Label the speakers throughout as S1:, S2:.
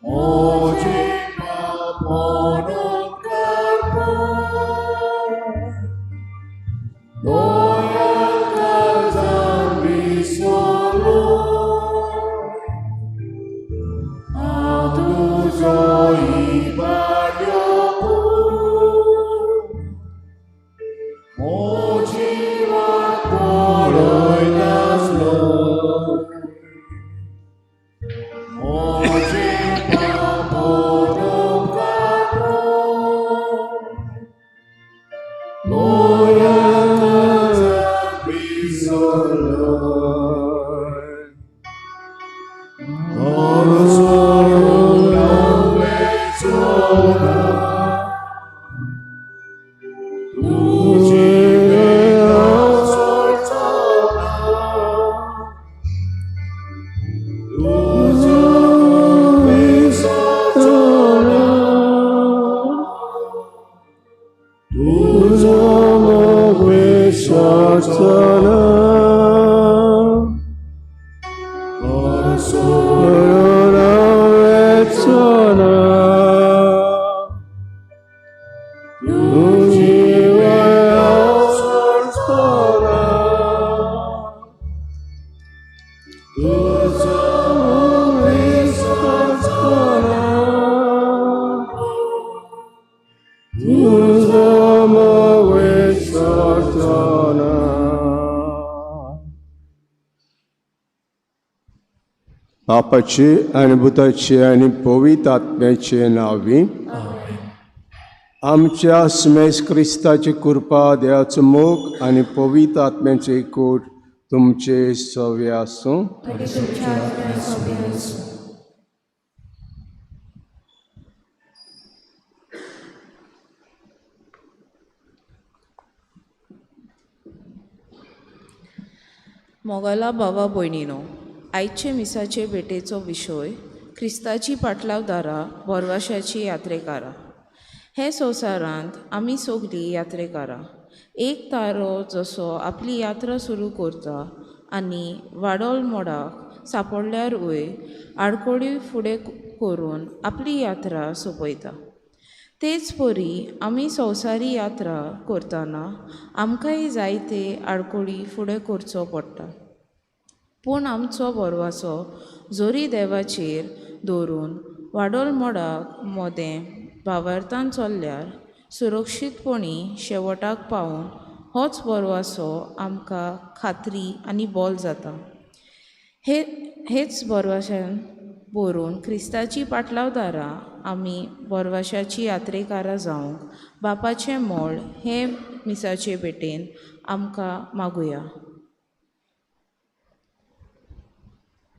S1: Moji paponum karpo, Doya kazambi solo, Atuzo ibaryoku, Moji wakpoloy naslo, Moji paponum karpo, Doya kazambi solo,
S2: बापाचे आनी पुताचे आनी पवित्र आत्म्याचे नांवी आमच्या स्मेस क्रिस्ताची कृपा, देवाचो मोग आनी पवित्र आत्म्याचे एकूट तुमचे सवे आसूं.
S3: आनी तुमच्या आत्म्या सोबे आसूं.
S4: मोगाला भावा भयणीनो, आयचे मिसाचे भेटेचो विशय क्रिस्ताची पाटलावदारां भरवशाची यात्रेकारां. हे संवसारांत आमी सगलीं यात्रेकारां. एक तारो जसो आपली यात्रा सुरू करता आनी वाडोल मोडाक सांपडल्यारूय आडकोळी फुडें करून आपली यात्रा सोंपयता, तेच परी आमी संवसारी यात्रा करतना आमकांय जायते आडकोळी फुडें करचो पडटा. पूण आमचो भरवंसो जरी देवाचेर दवरून वाडोल मोडाक मोदें भावार्थान चल्ल्यार सुरक्षीतपणी शेवटाक पावून होच भरवंसो आमकां खात्री आनी बोल जाता. हे हेच भरवंशान भरून क्रिस्ताची पाटलावदारां आमी भरवंशाची यात्रेकारां जावंक बापाचें मोळ हे मिसाचे भेटेन आमकां मागुया.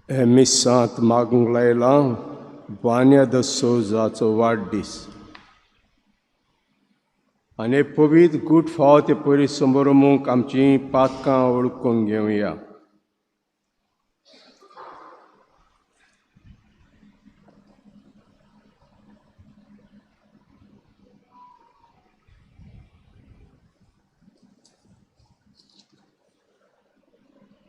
S2: हे मिसांत मागूंक लायलां वान्या the सोजाचो वाडदीस आनी पवित्र गूट फावो ते पयलीं समोरमूंक आमचीं पातकां वळखून घेवया.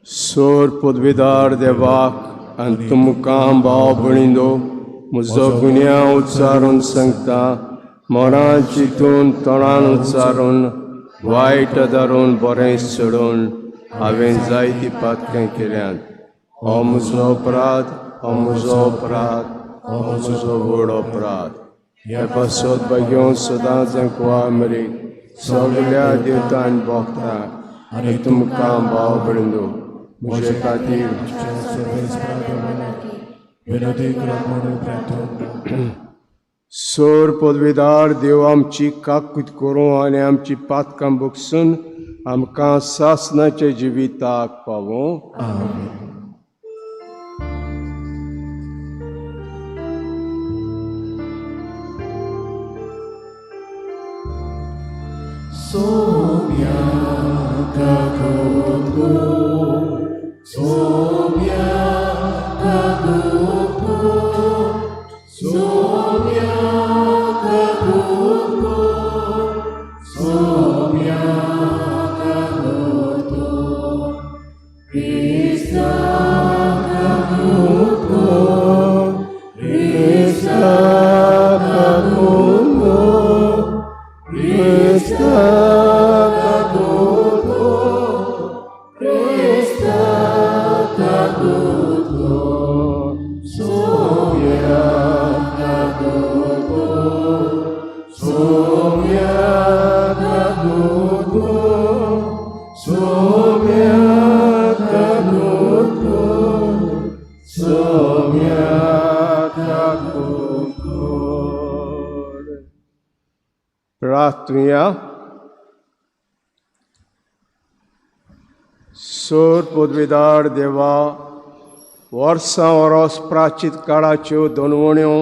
S2: सोर पदवीदार देवाक आनी तुमकां भाव भयणींनो, म्हजो गुन्यांव उच्चारून सांगता, मनान चिंतून तोंडान उच्चारून वायट धरून बरें सोडून हांवें जायतीं पातकां केल्यांत. हो म्हजो अपराध, हो म्हजो अपराध, हो म्हजो व्हड अपराध. हे पासत भाग्योवन सदांच कुवा मरे सगल्या देवतान भोगता आनी तुमकां भाव भयणींनो म्हजे खातीर
S1: विनोदी म्हणून प्रार्थना.
S2: सोर पदवीदार देव आमची काकूत करूं आनी आमची पातकां बगसून आमकां सासणाच्या जिविताक पावूं.
S1: आमेन. Sobiaka kutku, sobiaka kutku, sobiaka kutku, sobiaka kutku, Krista kutku, Krista.
S2: क्रिस्ता काकूत कर, क्रिस्ता काकूत कर, क्रिस्ता काकूत कर, सोम्या काकूत कर, सोम्या काकूत कर, सोम्या काकूत कर, सोम्या काकूत कर. प्रार्थुया. सोर पदवीदार देवा, वर्सां वरोस प्राचीत काळाच्यो दोनवण्यो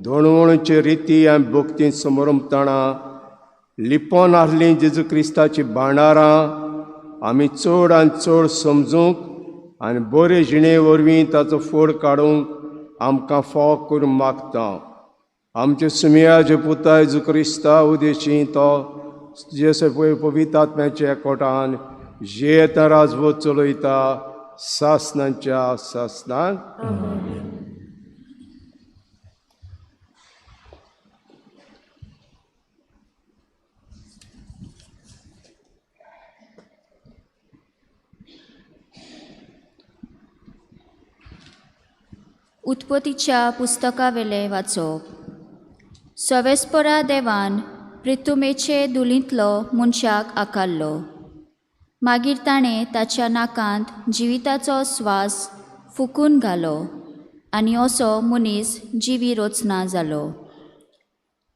S2: दोनवणीच्यो रिती आनी भक्ती समरमताणा लिपोन आसलीं जेजू क्रिस्ताची भांडारां आमी चड आनी चड समजूंक आनी बरे जिणे वरवीं ताचो फोड काडूंक आमकां फोग करून मागता. आमचे सुमया पुता जेजू क्रिस्ता उदेशी तो जेसे पळय पवित्र आत्म्याच्या एकवटान जियेता राजवत चलयता सासनाच्या सासनाक.
S3: उत्पत्तीच्या पुस्तकावेले वाचप. सवेस्परा देवान प्रिथुमेचे दुलींतलो मनशाक आकारलो. मागीर ताणें ताच्या नाकांत जिविताचो स्वास फुकून घालो आनी असो मनीस जिवी रचना जालो.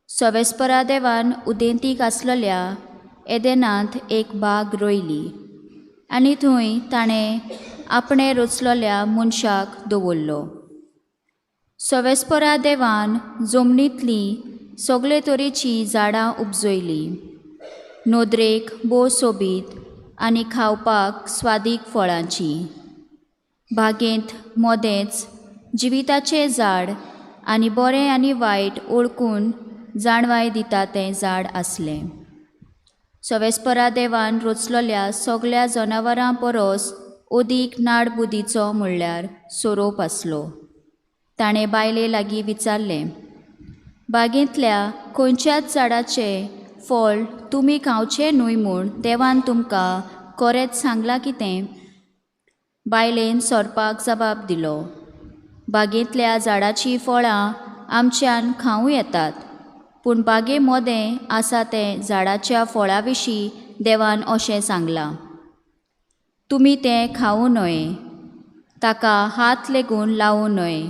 S3: सवेस्परा देवान उदेंतीक आसलेल्या एदेनांत एक बाग रोयली आनी थंय ताणें आपणें रचलेल्या मनशाक दवरलो. सवेस्परा देवान जमनींतलीं सगळे तरेचीं झाडां उपजयलीं, नदरेक भोव सोबीत आनी खावपाक स्वादीक फळांची. बागेंत मदेंच जिविताचें झाड आनी बरें आनी वायट ओळखून जाणवाय दिता तें झाड आसलें. सवेस्परा देवान रचलेल्या सगळ्या जनावरां परस अदीक नाडबुदीचो म्हणल्यार सोरोप आसलो. ताणें बायले लागीं विचारलें, बागेंतल्या खंयच्याच झाडाचें फळ तुमी खावचें न्हय म्हूण देवान तुमकां कोरेत सांगलां कितें? बायलेन सोरपाक जबाब दिलो, बागेंतल्या झाडाचीं फळां आमच्यान खावूं येतात, पूण बागे मोदें आसा तें झाडाच्या फळा विशीं देवान अशें सांगलां, तुमी तें खावूं न्हय, ताका हात लेगून लावूं न्हय,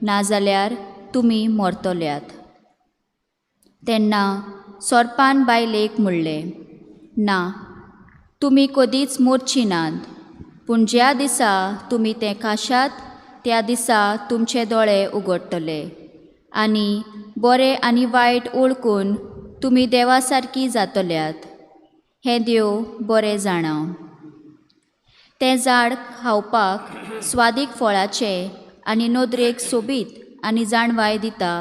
S3: नाजाल्यार तुमी मरतल्यात. तेन्ना सोरपान बायलेक म्हणलें, ना, तुमी कदीच मोरची नात, पूण ज्या दिसा तुमी तें खाशात त्या दिसा तुमचे दोळे उगडटले आनी बरें आनी वायट ओळखून तुमी देवा सारकी जातल्यात, हें देव बरें जाणा. तें झाड खावपाक स्वादीक फळाचें आनी नदरेक सोबीत आनी जाणवाय दिता,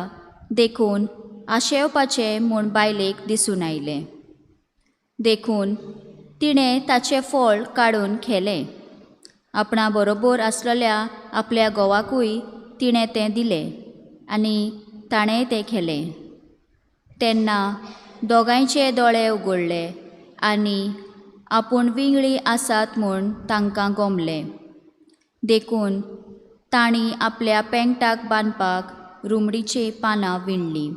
S3: देखून आशेवपाचें म्हूण बायलेक दिसून आयलें. देखून तिणें ताचें फळ काडून खेलें. आपणा बरोबर आसलेल्या आपल्या घोवाकूय तिणें तें दिलें आनी ताणेंय तें खेलें. तेन्ना दोगांयचे दोळे उगडले आनी आपूण विंगळी आसात म्हूण तांकां गोमलें. देखून तांणी आपल्या पेंगटाक बांदपाक रुमडीचीं पानां विणलीं.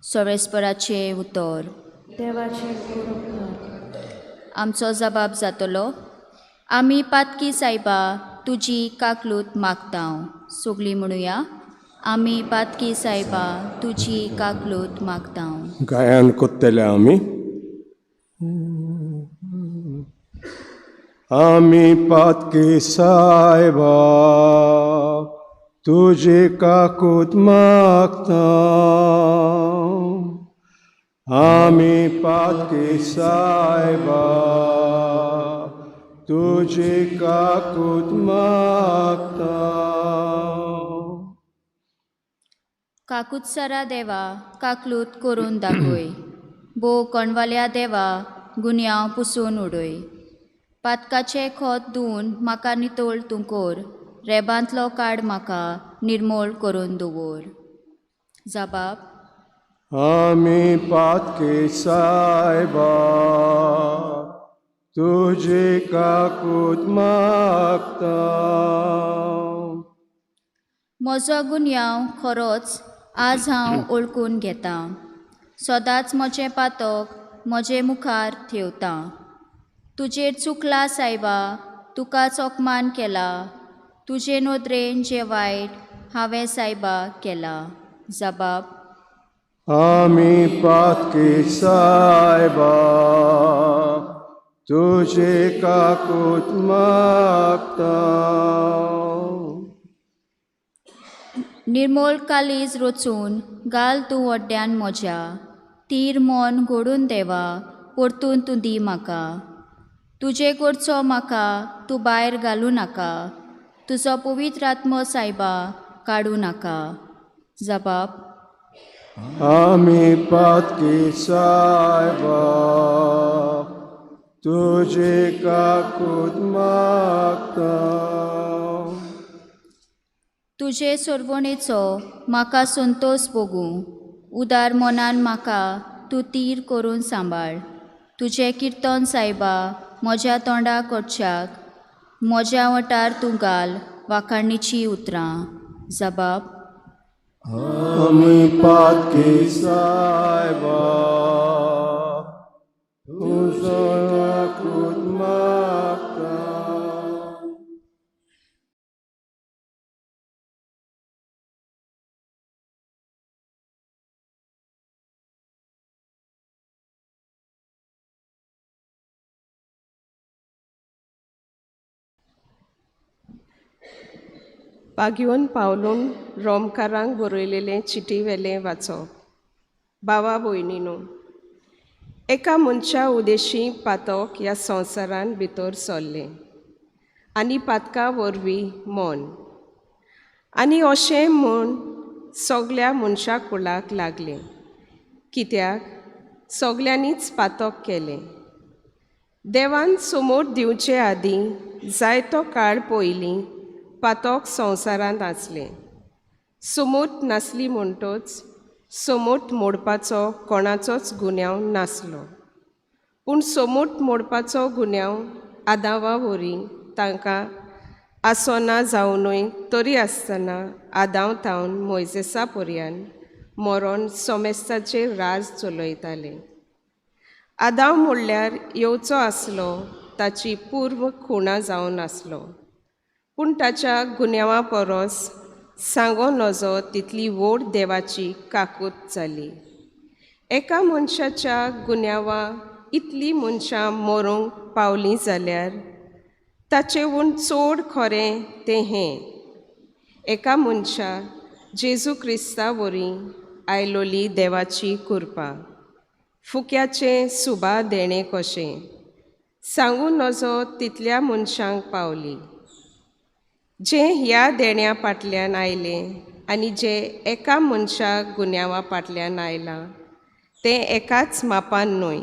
S3: सवेस्पराचें उतर.
S5: देवाचे उपकार.
S3: आमचो जबाब जातलो, आमी पातकी सायबा तुजी काकलूत मागता. सगळीं म्हणुया, आमी पातकी सायबा तुजी काकलूत मागता.
S2: गायन कोत्तले आमी. आमी पातकी सायबा तुजी काकूत मागता, आमी पातकी सायबा तुजी काकूत मागता.
S3: काकुत्सरा देवा काकलूत करून दाखय, भोव कणवाल्या देवा गुन्यांव पुसून उडय, पातकाचें खोत धुवन म्हाका नितळ तूं कर, रेबांतलो काड म्हाका निर्मोळ करून दवर. जबाब.
S2: आमी पातकी सायबा, तुजी काकूत मागता.
S3: म्हजो गुन्यांव खरोच आज हांव ओळखून घेतां. सदांच म्हजें पातक म्हजे मुखार थेवता. तुजेर चुकला सायबा, तुकाच अपमान केला. तुजे नदरेन जें वायट हांवें सायबा केला. जबाब.
S2: आमी पातकी सायबा, तुजी काकूत मागता.
S3: निर्मोळ कालीज रचून घाल तूं वड्ड्यान म्हज्या. तीर मन घडून देवा परतून तूं दी म्हाका. तुजे कडचो म्हाका तूं भायर घालूं नाका. तुजो पवित्र आत्मो सायबा काडूं नाका. जबाब.
S2: आमी पातकी सायबा, तुजी काकूत मागता.
S3: तुजे सोरवणेचो म्हाका संतोस भोगूं. उदार मनान म्हाका तूं तीर करून सांबाळ. तुजें किर्तन सायबा म्हज्या तोंडा कडच्याक. म्हज्या वटार तूं घाल वाखाणीचीं उतरां. जबाब.
S2: आमी पातकी सायबा, तुजो काकूत मागता.
S6: पागयोन पावलून रोमकारांक बरयलेलें चिटी वेलें वाचप. बावा भयणीनो, एका मनशा उदेशी पातक ह्या संवसारान भितर सरलें आनी पातका वरवीं मन आनी अशें म्हूण सगल्या मनशा कुळाक लागलें, कित्याक सगल्यांनीच पातक केलें. देवान समोर दिवचे आदीं जायतो काळ पयलीं पातक संवसारांत आसलें. समोत नासली म्हणटच समोत मोडपाचो कोणाचोच गुन्यांव नासलो, पूण समोत मोडपाचो गुन्यांव आदावा वरी तांकां आसना जावनूय तरी आसतना आदांव थावन मोयजेसा पर्यान मरोन सोमेस्ताचेर राज चलयताले. आदांव म्हणल्यार येवचो आसलो ताची पूर्व खुणा जावन आसलो, पूण ताच्या गुन्यांवा परस सांगो नजो तितली व्हड देवाची काकूत जाली. एका मनशाच्या गुन्यांवा इतली मनशां मरूंक पावलीं जाल्यार ताचेहून चड खरें तें हें, एका मनशा जेजू क्रिस्ता वरी आयलोली देवाची कृपा फुक्याचें सुबा देणें कशें सांगू नजो तितल्या मनशांक पावली. जे ह्या देण्या फाटल्यान आयलें आनी जे एका मनशा गुन्यांवा फाटल्यान आयलां तें एकाच मापान न्हय,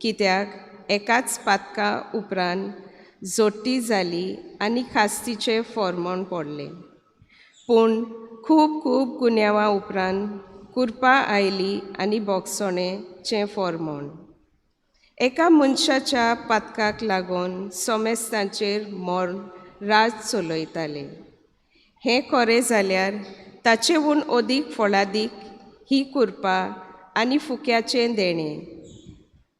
S6: कित्याक एकाच पातका उपरांत जोडटी जाली आनी खास्तीचें फॉर्मोण पडलें. पूण खूब खूब गुन्यांवा उपरांत कृपा आयली आनी बोगसणेचें फॉर्मोण. एका मनशाच्या पातकाक लागून सोमेस्तांचेर मर्ण राज चलयताले. हें खरें जाल्यार ताचेहून अदीक फळादीक ही कृपा आनी फुक्याचें देणें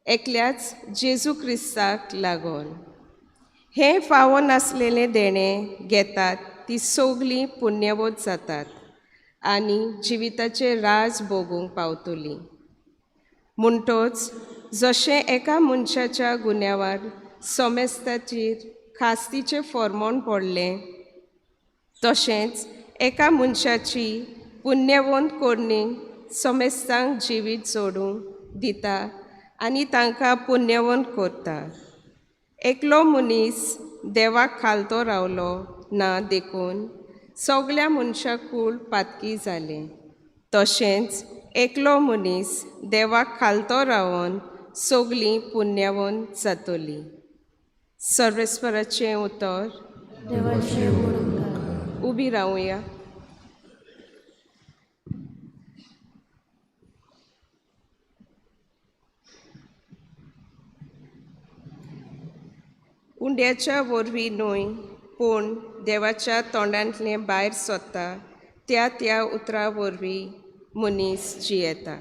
S6: एकल्याच जेजू क्रिस्ताक लागून. हें फावो नासलेलें देणें घेतात ती सगलीं पुण्यवत जातात आनी जिविताचें राज भोगूंक पावतलीं. म्हणटच जशें एका मनशाच्या गुन्यांवार सोमेस्ताचेर खास्तीचें फॉर्मोण पडलें, तशेंच एका मनशाची पुण्यवंत करणी सोमेस्तांक जिवीत जोडूंक दिता आनी तांकां पुण्यवंत करता. एकलो मनीस देवाक खालतो रावलो ना देखून सगल्या मनशां कूळ पातकी जालें, तशेंच एकलो मनीस देवाक खालतो रावन सगलीं पुण्यवंत जातलीं. सर्वेस्पराचें उतर.
S5: देवाचे व्हड उपकार.
S6: उबी रावया. उंड्याच्या वरवीं न्हय पूण देवाच्या तोंडांतलें भायर सोदता त्या त्या उतरा वरवीं मनीस जियेता.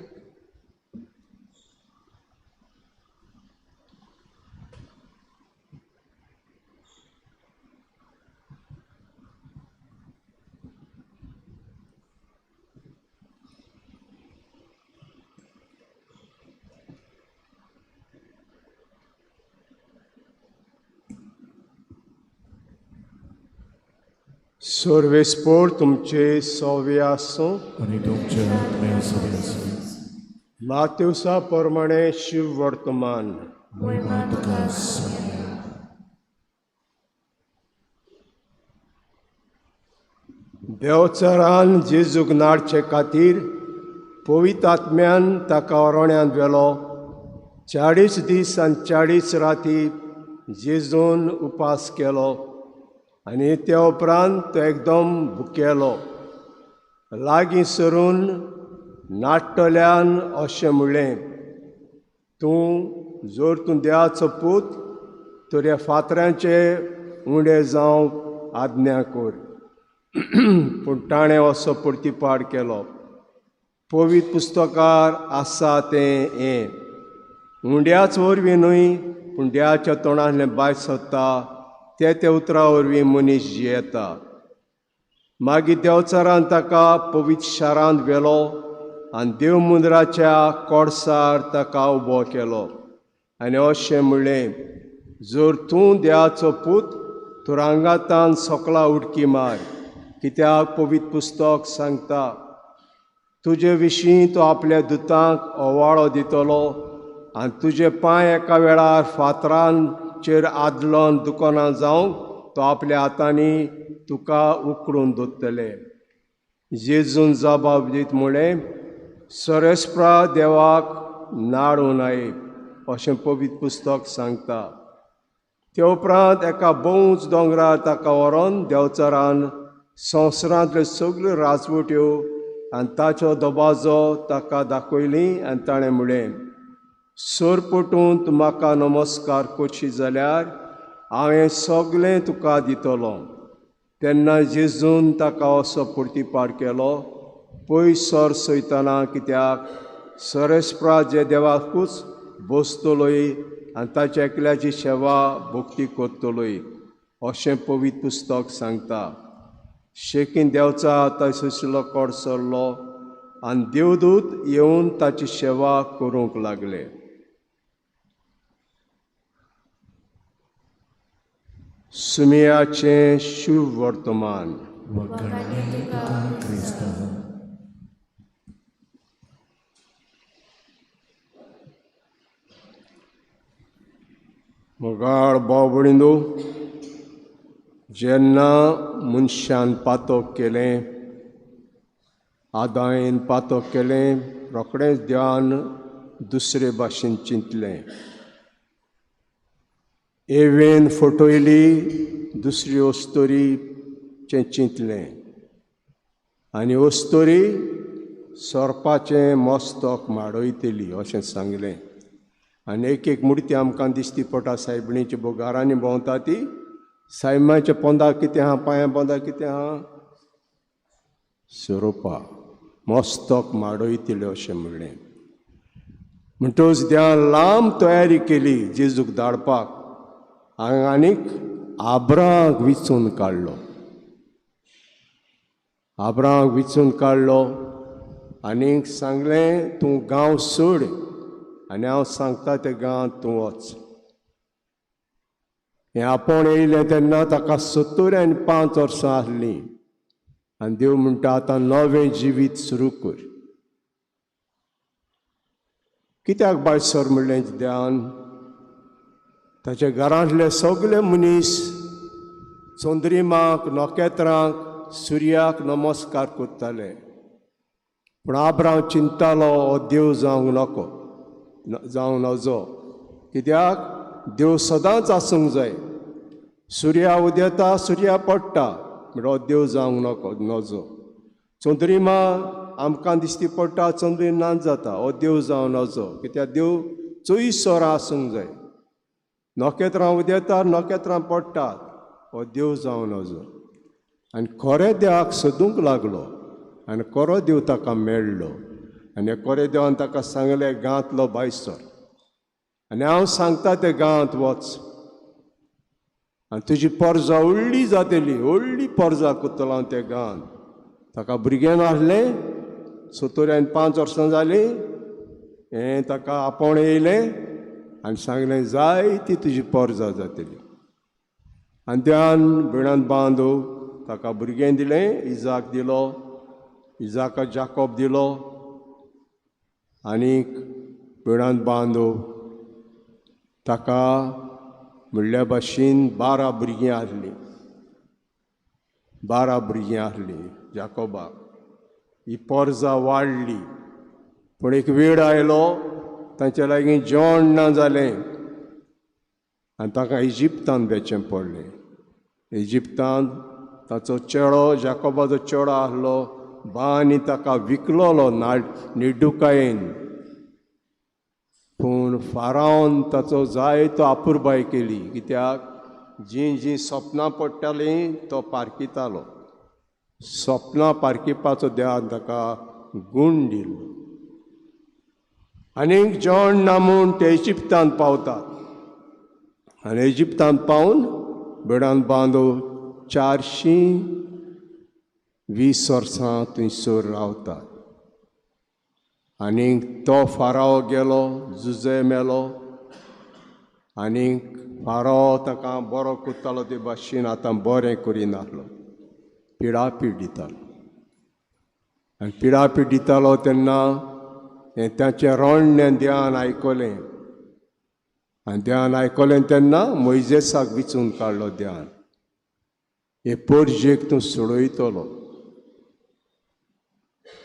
S2: सर्वेस्पोर तुमचे सोवे आसूं.
S1: आनी तुमच्या आत्म्या सवें आसूं.
S2: मातेवसा प्रमाणे शिव वर्तमान.
S1: महिमा तुका स्वामी.
S2: देवचारान जेजूक नाडचे खातीर पवित्र आत्म्यान ताका अरण्यांत व्हेलो. 40 दीस आनी 40 राती जेजून उपास केलो आनी त्या उपरांत तो एकदम भुकेलो. लागीं सरून नाडटल्यान अशें म्हणलें, तूं जर तूं देवाचो पूत तर ह्या फातरांचे उंडे जावंक आज्ञा कर. पूण ताणें असो प्रतिपाड केलो, पवित्र पुस्तकार आसा तें हें, उंड्याच वरवीं न्हय पूण देवाच्या तोंडांतलें भायर सोदता ते त्या उतरा वरवीं मनीस जियेता. मागीर देवचारान ताका पवित्र शारांत व्हेलो आनी देव मुंद्राच्या कोडसार ताका उबो केलो आनी अशें म्हणलें, जर तूं देवाचो पूत तर आंगातान सकला उडकी मार, कित्याक पवित्र पुस्तक सांगता तुजे विशीं तो आपल्या दुतांक ओवाळो दितलो आनी तुजे पांय एका वेळार फातरांचेर आदलोन दुकानां जावंक तो आपल्या हातांनी तुका उकडून दवरतले. जेजून जबाब दीत म्हणलें, सरेस्प्रा देवाक नाडून I अशें पवित्र पुस्तक सांगता. ते उपरांत एका भोव दोंगरार ताका व्हरोन देवचारान संवसारांतल्यो सगल्यो राजवट्यो आनी ताचो दबाजो ताका दाखयली आनी ताणें म्हणलें, सर पटून तूं म्हाका नमस्कार करशी जाल्यार हांवें सगलें तुका दितलो. तेन्ना जेजून ताका असो प्रतिपाड केलो, पयस सर सयतना, कित्याक सरेस्प्रा जे देवाकूच बसतलोय आनी ताच्या एकल्याची सेवा भक्ती करतलोय अशें पवित्र पुस्तक सांगता. शेकीन देवचा थंयसरलो कोड सरलो आनी देवदूत येवन ताची सेवा करूंक लागले. सुमियाचें शुभ वर्तमान. मोगाळ भाव भयणींनो, जेन्ना मनशान पातक केलें, आदायन पातक केलें, रोखडेंच देवान दुसरे भाशेन चिंतलें. एवेन फटयली दुसरी अस्तोरीचें चिंतलें आनी अस्तोरी सोरपाचें मस्तक माडयतली अशें सांगलें. आनी एक एक मुर्ती आमकां दिसती पडटा सायबिणीच्या बोगारांनी भोंवता ती सायमाच्या पोंदा कितें आहा, पांयां पोंदा कितें आहा, सोरोपा मस्तक माडयतले अशें म्हणलें. म्हणटकच देवान लांब तयारी केली जेजूक धाडपाक आनीक आब्राक विचून काडलो. आब्राक विचून काडलो आनीक सांगलें, तूं गांव सोड आनी हांव सांगता त्या गांवांत तूं वच. हें आपोवन येयलें तेन्ना ताका 75 वर्सां आसलीं आनी देव म्हणटा आतां नवें जिवीत सुरू कर. कित्याक बाय सर म्हणलें देवान, ताच्या घरांतले सगळे मनीस चंद्रिमाक, नखेत्रांक, सुर्याक नमस्कार करताले, पूण आब्रांव चिंतालो हो देव जावंक नको, जावं नजो, कित्याक देव सदांच आसूंक जाय. सुर्या उदेता, सुर्या पडटा, म्हणल्यार हो देव जावंक नको नजो. चंद्रिमा आमकां दिश्टी पडटा, चंद्रीम नाच जाता, हो देव जावं नजो. कित्याक देव 24 वरां आसूंक जाय. नखेत्रां उदेतात, नखेत्रां पडटात, हो देव जावं नजो. आनी खरे देवाक सोदूंक लागलो आनी खरो देव ताका मेळ्ळो. आनी खरे देवान ताका सांगलें, गांवांतलो भायसर आनी हांव सांगता ते गांवांत वच आनी तुजी परजा व्हडली जातली, व्हडली परजा करतलो हांव त्या गांवांत. ताका भुरगें नासलें, 75 वर्सां जालीं. हें ताका आपोवणें येयलें आनी सांगलें, जाय ती तुजी परजा जातली. आनी त्यान भिणांत बांदू ताका भुरगें दिलें, इजाक दिलो, इजाका जाकोब दिलो. आनीक भिणांत बांदू ताका म्हणल्या भाशेन 12 भुरगीं आसलीं, 12 भुरगीं आसलीं जाकोबाक. ही परजा वाडली, पूण एक वेळ आयलो तांचे लागीं जेवण ना जालें आनी ताका इजिप्तान वेचें पडलें. इजिप्तान ताचो चेडो, जाकोबाचो चेडो आसलो, बांनी ताका विकलोलो निडुकायेन. पूण फारावन ताचो जायतो आपुरबाय केली, कित्याक जीं जीं सपनां पडटालीं तो पारखितालो. सपनां पारखिपाचो देवान ताका गूण दिलो. आनीक जेवण ना म्हूण ते इजिप्तान पावतात आनी इजिप्तान पावून बेडान बांदो 420 वर्सां थंयसर रावतात. आनीक तो फाराव गेलो, जुजे मेलो. आनीक फाराव ताका बरो करतालो ते भाशेन आतां बरें करिनासलो, पिडापीड दितालो. आनी पिडापीड दितालो तेन्ना हें ताचें रडणें देवान आयकलें. आनी देवान आयकलें तेन्ना मोयजेसाक विचून काडलो देवान, हे पोरजेक तूं सोडयतलो,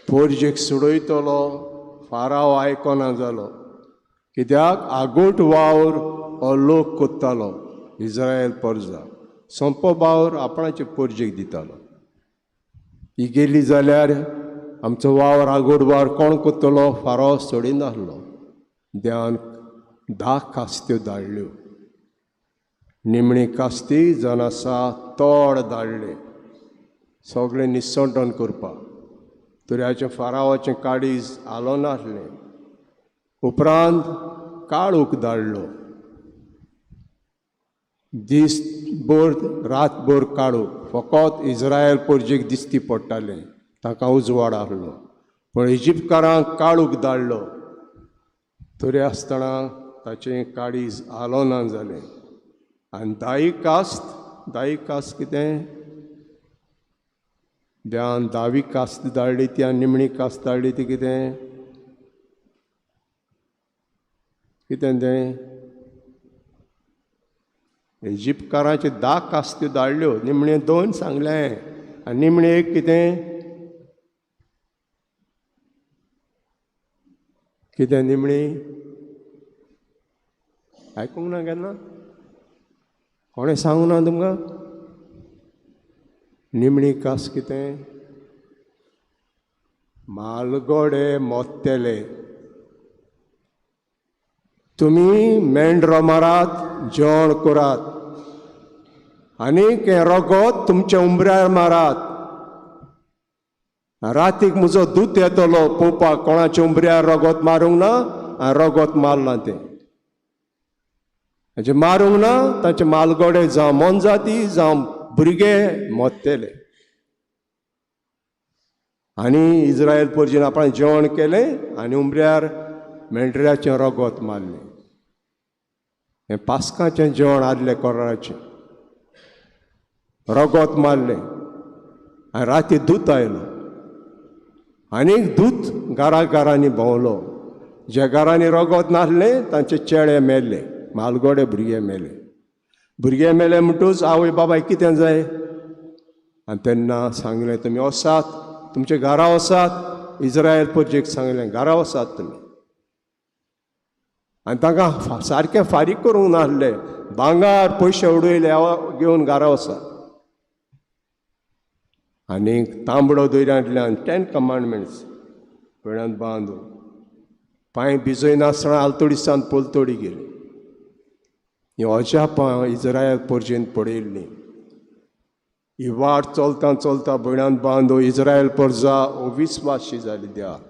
S2: पोरजेक सोडयतलो. फाराव आयकना जालो, कित्याक आगोट वावर हो लोक कोत्तालो इज्रायल परजा, सोंपो वावर आपणाचे पोरजेक दितालो. ही गेली जाल्यार आमचो वावर आगोट वावर कोण कोत्तलो? फाराव सोडिनासलो. देवान 10 कास्त्यो धाडल्यो. निमणी कास्ती जावन आसा तोड धाडले सगळें निसंटन करपाक. तुऱ्याचें फारावाचें काडीज आलो नासलें. उपरांत काळूक धाडलो, दीस भर रातभर काळूक. फकत इज्रायल पोरजेक दिश्टी पडटालें, तांकां उजवाड आहलो. पूण इजिप्तकारांक काळूक धाडलो, तरी आसतना ताचें काडीज आलो ना जालें. आनी दाई कास्त, दाई कास्त कितें? देवान दावी कास्त धाडली ती आनी निमणी कास्त धाडली ती कितें? कितें तें? इजिप्तकारांचे 10 कास्त्यो धाडल्यो, निमणे 2 सांगलें आनी निमणें एक कितें? कितें निमणी? आयकूंक ना केन्ना? कोणें सांगूंक ना तुमकां? निमणी कास कितें? मालगोडे मोत्तेले. तुमी मेंढरो मारात, जेवण करात आनीक हें रगत तुमच्या उमऱ्यार मारात. रातीक म्हजो दूत येतलो पळोवपाक कोणाच्या उमऱ्यार रगत मारूंक ना आनी रगत मारलां तें. ताचें मारूंक ना ताचे मालगोडे जावं मोनजाती जावं भुरगे मोत्तेले. आनी इज्रायल पोरजीन आपणें जेवण केलें आनी उमऱ्यार मेंढऱ्याचें रगत मारलें. हें पास्काचें जेवण आदलें कोराचें रगत मारलें आनी राती दूत आयलो आनी दूत घरा घरांनी भोंवलो. ज्या घरांनी रगत नासलें तांचे चेडे मेल्ले, मालगोडे भुरगे मेले. भुरगे मेले म्हणटूच आवय बाबाय कितें जाय? आनी तेन्ना सांगलें, तुमी वसात, तुमच्या घरा वसात. इज्रायल पोरजेक सांगलें, घरा वसात तुमी. आनी तांकां सारकें फारीक करूंक नासलें, भांगार पयशे उडयले घेवन घरा वसात. आनी तांबडो दर्यांतल्यान 10 कमांडमेंट्स भयणान बांदू पांय भिजयनासतना आलतोडीसान पलतोडी गेली. ही अजापां इजरायल परजेन पळयल्ली. ही वाट चलता चलता भयणान बांदू इजरायल परजा अविस्वासी जाली देवाक.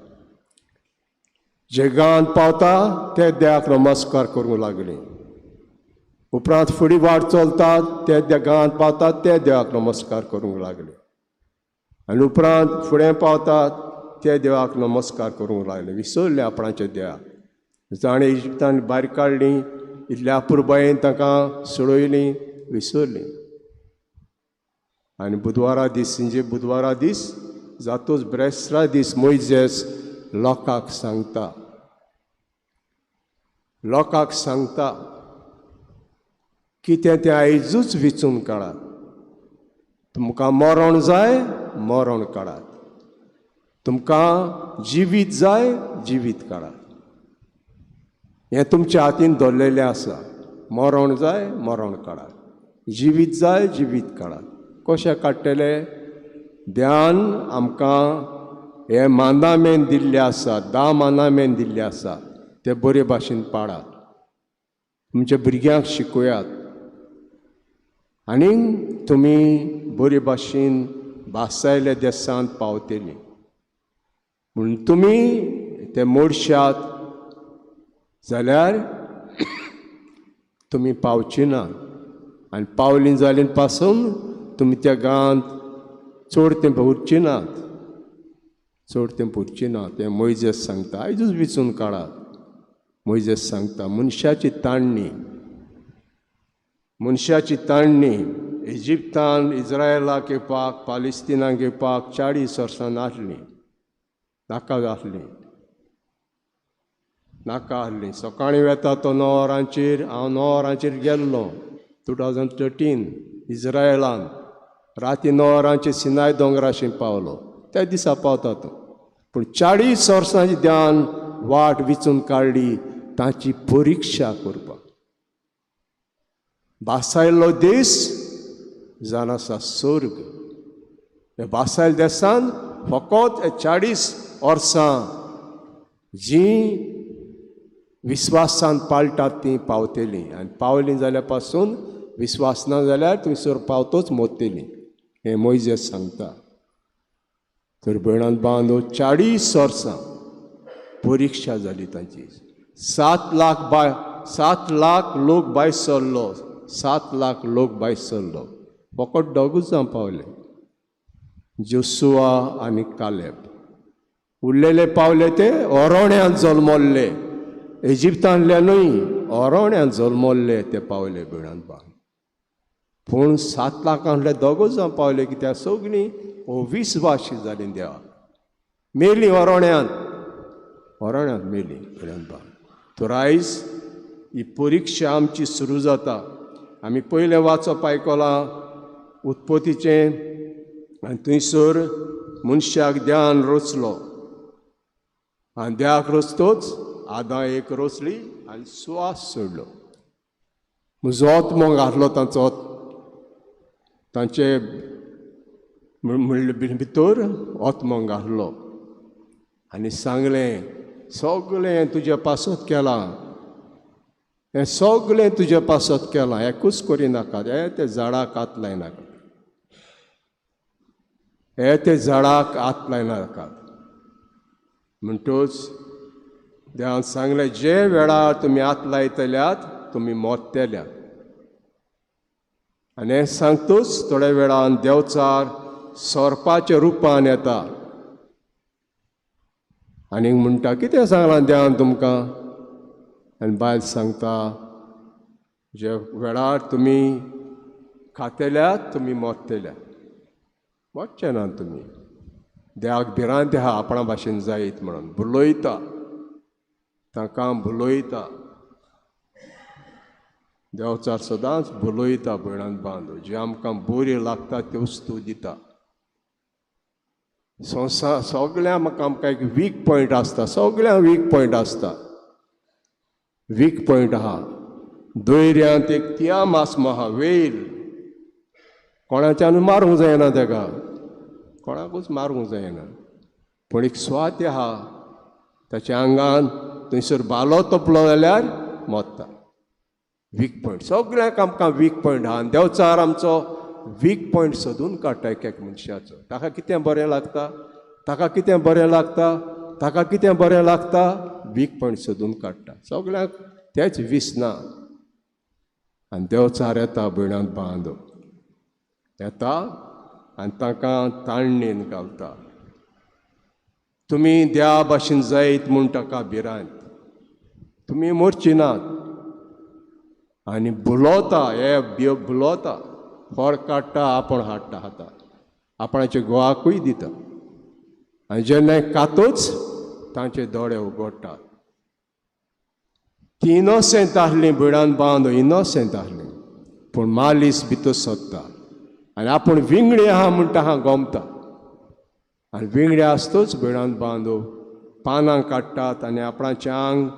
S2: जे गांवांत पावता ते देवाक नमस्कार करूंक लागली. उपरांत फुडें वाट चलता ते गांवांत पावतात ते देवाक नमस्कार करूंक लागले. आनी उपरांत फुडें पावतात ते देवाक नमस्कार करूंक लागले. विसरले आपणाच्या देवाक. जाणें इजिप्तान भायर काडली इतल्या अपुरबायेन तांकां सोडयलीं, विसरलीं. आनी बुधवारा दीस म्हणजे बुधवारा दीस जातूच ब्रेस्रा दीस मोयजेस लोकांक सांगता, लोकांक सांगता कितें तें आयजूच विचून काडात. तुमकां मरण जाय मरण काडात, तुमकां जिवीत जाय जिवीत काडात. हें तुमच्या हातीन दवरलेलें आसा. मरण जाय मरण काडात, जिवीत जाय जिवीत काडात. कशें काडटले? ध्यान आमकां हे मानामेन दिल्ले आसा, 10 मानामेन दिल्ले आसा, ते बरे भाशेन पाळात, तुमच्या भुरग्यांक शिकयात आनी तुमी बरे भाशेन भासायल्या देसांत पावतली. पूण तुमी ते मोडशात जाल्यार तुमी पावची ना. आनी पावलीं जालीं पासून तुमी त्या गांवांत चड तें भरची नात, चड तें भरची ना. तें मोयजेस सांगता, आयजूच विचून काडात. मोयजेस सांगता मनशाची ताणणी, मनशाची ताणणी इजिप्तान इज्रायलाक येवपाक, पालिस्तिनाक येवपाक 40 वर्सां नासलीं, नाका आसलीं, नाका आसलीं. सकाळीं वेता तो 9 वरांचेर, हांव 9 वरांचेर गेल्लो 2013 इज्रायलान. राती 9 वरांचेर सिनाय दोंगराशी पावलो. त्या दिसा पावता तो. पूण 40 वर्सांची ध्यान वाट विचून काडली तांची परिक्षा करपाक. भासायल्लो देश जावन आसा स्वर्ग. ह्या भासायल देसान फकत 40 वर्सां जीं विस्वासान पाळटात तीं पावतलीं. आनी पावलीं जाल्या पासून विस्वास ना जाल्यार थंयसर पावतोच मोत्तलीं, हें मोयजेस सांगता. तर भयणान बांदो 40 वर्सां परिक्षा जाली तांची. 7 लाख बाय 7 लाख लोक भायर सरलो, 7 लाख लोक भायर सरलो. फकत दोगूच जावन पावले, जोसुआ आनी कालेब. उरलेले पावले ते ओरोण्यान जल्मल्ले, इजिप्तांतले न्हय, ओरोण्यान जल्मल्ले ते पावले भयणान बांद. पूण 7 लाखांतले दोगूच जावन पावले कित्याक सगळीं अविस्वासी जालीं देवाक. मेलीं ओरोण्यांत, ओरोण्यांत मेलीं भयणान बांद. तर आयज ही परिक्षा आमची सुरू जाता. आमी पयलें वाचप आयकलां उत्पत्तीचें, आनी थंयसर मनशाक देवान रचलो आनी देवाक रचतोच आदां एक रचली आनी स्वास सोडलो. म्हजो आत्मो घातलो तांचो, तांचे म्हणले भितर आत्मो घातलो आनी सांगलें सगळें तुज्या पासत केलां, हें सगळें तुज्या पासत केलां, एकूच करिनाका, हे ते झाडाक हात लायनाका, हे ते झाडाक हात लायनाकात. म्हणटूच देवान सांगलें जे वेळार तुमी हात लायतल्यात तुमी मोत्तेल्यात. आनी हें सांगतूच थोड्या वेळान देवचार सोरपाच्या रुपान येता आनी म्हणटा कितें सांगलां देवान तुमकां? आनी बायल सांगता जे वेळार तुमी खातेल्यात तुमी मोत्तेल्यात, मोडचे ना तुमी. देवाक भिरांत आहा आपणा भाशेन जायत म्हणून भुलयता, तांकां भुलयता. देवचार सदांच भुलयता भयणान बांदू, जे आमकां बरी लागता त्यो वस्तू दिता. संवसार सगळ्या म्हाका आमकां एक वीक पॉयंट आसता, सगळ्यांक वीक पॉयंट आसता. वीक पॉयंट आहा दर्यांत एक त्या मास आहा वेल, कोणाच्यान मारूंक जायना तेका. कोणाकूच मारूंक जायना. पूण एक स्वाती आहा ताच्या आंगान थंयसर बालो तोपलो जाल्यार मोत्ता. वीक पॉयंट सगळ्यांक आमकां वीक पॉयंट आहा आनी देवचार आमचो वीक पॉयंट सोदून काडटा एक एक मनशाचो. ताका कितें बरें लागता, ताका कितें बरें लागता, ताका कितें बरें लागता, वीक पॉयंट सोदून काडटा. सगळ्यांक तेच विसना. आनी देवचार येता भयणांत बांदो येता आनी तांकां ताळणेन घालता. तुमी देवा भाशेन जायत म्हूण ताका भिरांत, तुमी मोरची नात. आनी भुलोता, हे भुलोता, फळ काडटा, आपूण हाडटा हाता, आपणाचे गोवाकूय दिता. आनी जेन्ना कातूच तांचे दोळे उगडटात. ती इनोसेंत आसली भयणान बांदो, इनोसेंत आसली, पूण मालीस भितर सोदता आनी आपूण विंगडी आहा म्हणटा हा गोमता. आनी विंगडी आसतूच भयणान बांदो पानां काडटात आनी आपणाचें आंग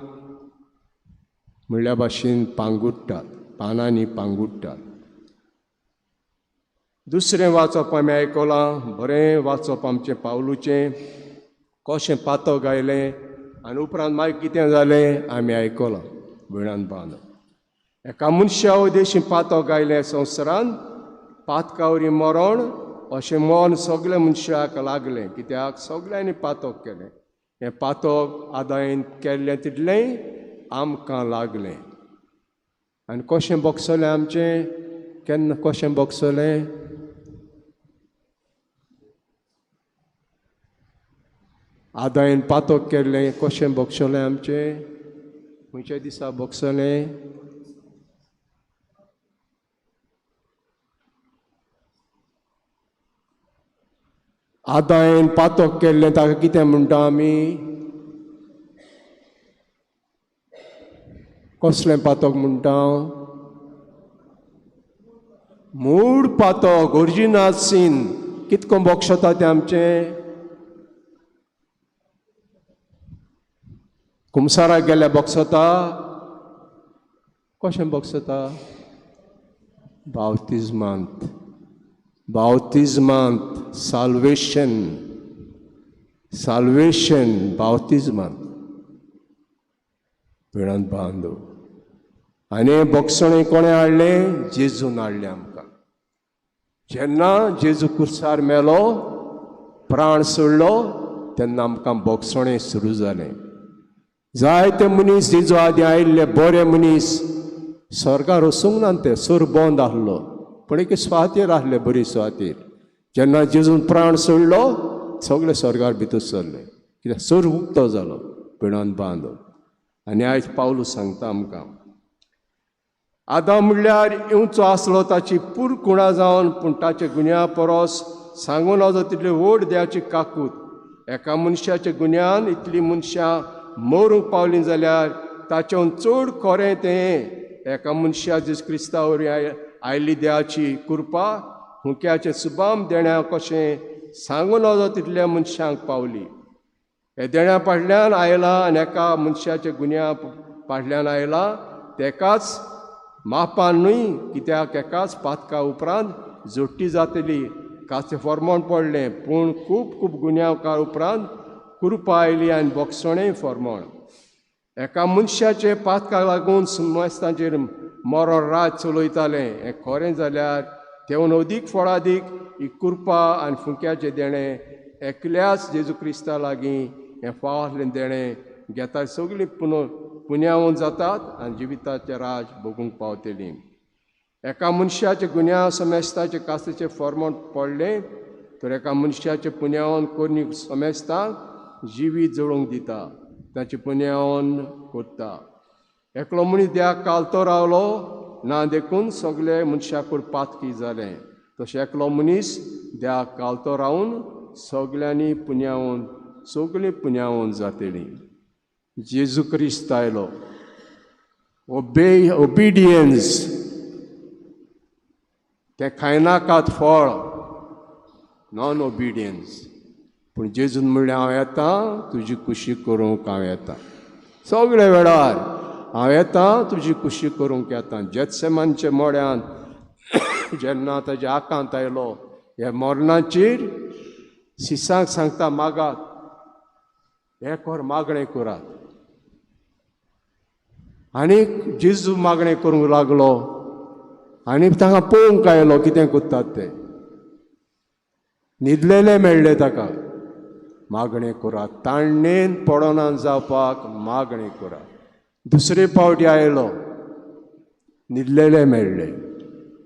S2: म्हणल्या भाशेन पांगुडटात, पानांनी पांगुडटात. दुसरें वाचप आमी आयकलां, बरें वाचप आमचें पावलूचें, कशें पातो गायलें आनी उपरांत मागीर कितें जालें आमी आयकलां. भयणान बांदो एका मनशा उदेशी पातो गायलें संवसारान, पातकावरी मरण अशें मन सगळ्या मनशाक लागलें, कित्याक सगळ्यांनी पातक केलें. हें पातक आदायन केल्लें तितलेंय आमकां लागलें. आनी कशें भोगसलें आमचें, केन्ना कशें भोगसलें? आदायन पातक केल्लें कशें भोगसलें आमचें, खंयच्या दिसा भोगसलें? आदायन पातक केल्लें ताका कितें म्हणटा आमी? कसलें पातक म्हणटा? मूळ पातक, ओरिजिनल सीन. कितको भोगसता तें आमचें? कुमसाराक गेल्यार भोगसता? कशें भोगसता? बावतिज्मांत, बावतिज्मांत, साल्वेशन, साल्वेशन बावतिज्मांत. भयणांत बांदो आनी भोगसणें कोणें हाडलें? जेजून हाडलें आमकां. जेन्ना जेजू कुर्सार मेलो, प्राण सोडलो, तेन्ना आमकां भोगसणें सुरू जालें. जायते मनीस जेजू आदीं आयिल्ले बरे मनीस स्वर्गार वचूंक ना, ते सूर बंद आसलो, पूण एके सुवातेर आसले, बरी सुवातेर. जेन्ना जेजून प्राण सोडलो सगळे स्वर्गार भितर सरले, कित्याक सूर उक्तो जालो. भयणान बांदो आनी आयज पावलू सांगता आमकां, आदां म्हणल्यार येवचो आसलो ताची पूर कुणा जावन, पूण ताचे गुन्या परस सांगू नजो तितली व्हड देवाची काकूत. एका मनशाच्या गुन्यान इतली मनशां मरूंक पावलीं जाल्यार ताचेहून चड खरें तें एका मनशा जेजू क्रिस्ता वरवीं आयली देवाची कृपा हुंक्याचें सुबाम देण्या कशें सांगू नजो तितल्या मनशांक पावली. हे देण्या फाटल्यान आयला आनी एका मनशाच्या गुन्या फाटल्यान आयला, तेकाच मापान न्हय, कित्याक एकाच पातका उपरांत जोडटी जातली. काचें फॉर्मोण पडलें, पूण खूब खूब गुन्यांवकार उपरांत कृपा आयली आनी भोगसणें फॉर्मोण. एका मनशाचे पातकाक लागून सुमेस्तांचेर मरण राज चलयतालें. हें खरें जाल्यार तेवन अदीक फळादीक ही कृपा आनी फुंक्याचें देणें एकल्याच जेजू क्रिस्ता लागीं हें फाव आसलें देणें घेता सगळीं पुन्यावन जातात आनी जिविताचें राज भोगूंक पावतलीं. एका मनशाचे गुन्यांव समेस्ताचे कास्तीचें फॉर्मोण पडलें तर एका मनशाचें पुन्यावन कोरणी समेस्तांक जिवीत जळोवंक दिता, ताचें पुन्यावन कोत्ता. एकलो मनीस देवाक कालतो रावलो ना देखून सगळे मनशाकूड पातकी जालें, तशें एकलो मनीस देवाक कालतो रावन सगळ्यांनी पुन्यावन सगळीं पुन्यावन जातलीं. जेजू क्रिस्त आयलो, ओबे ओबिडियन्स, तें खायनाकात फळ, नॉन ओबिडियन्स. पूण जेजून म्हणलें हांव येता तुजी खुशी करूंक, हांव येता सगळे वेळार, हांव येता तुजी खुशी करूंक येता. जेत्सेमानच्या मोड्यान जेन्ना ताच्या आकांत आयलो, ह्या मरणाचेर शिसांक सांगता मागात, हें कर, मागणें करात. आनी जेजू मागणें करूंक लागलो आनी तांकां पळोवंक आयलो कितें करतात ते. न्हिदलेले मेळ्ळे ताका. मागणें करात, ताणेन पडना जावपाक मागणें करात. दुसरे पावटी आयलो, न्हिदलेले मेळ्ळे,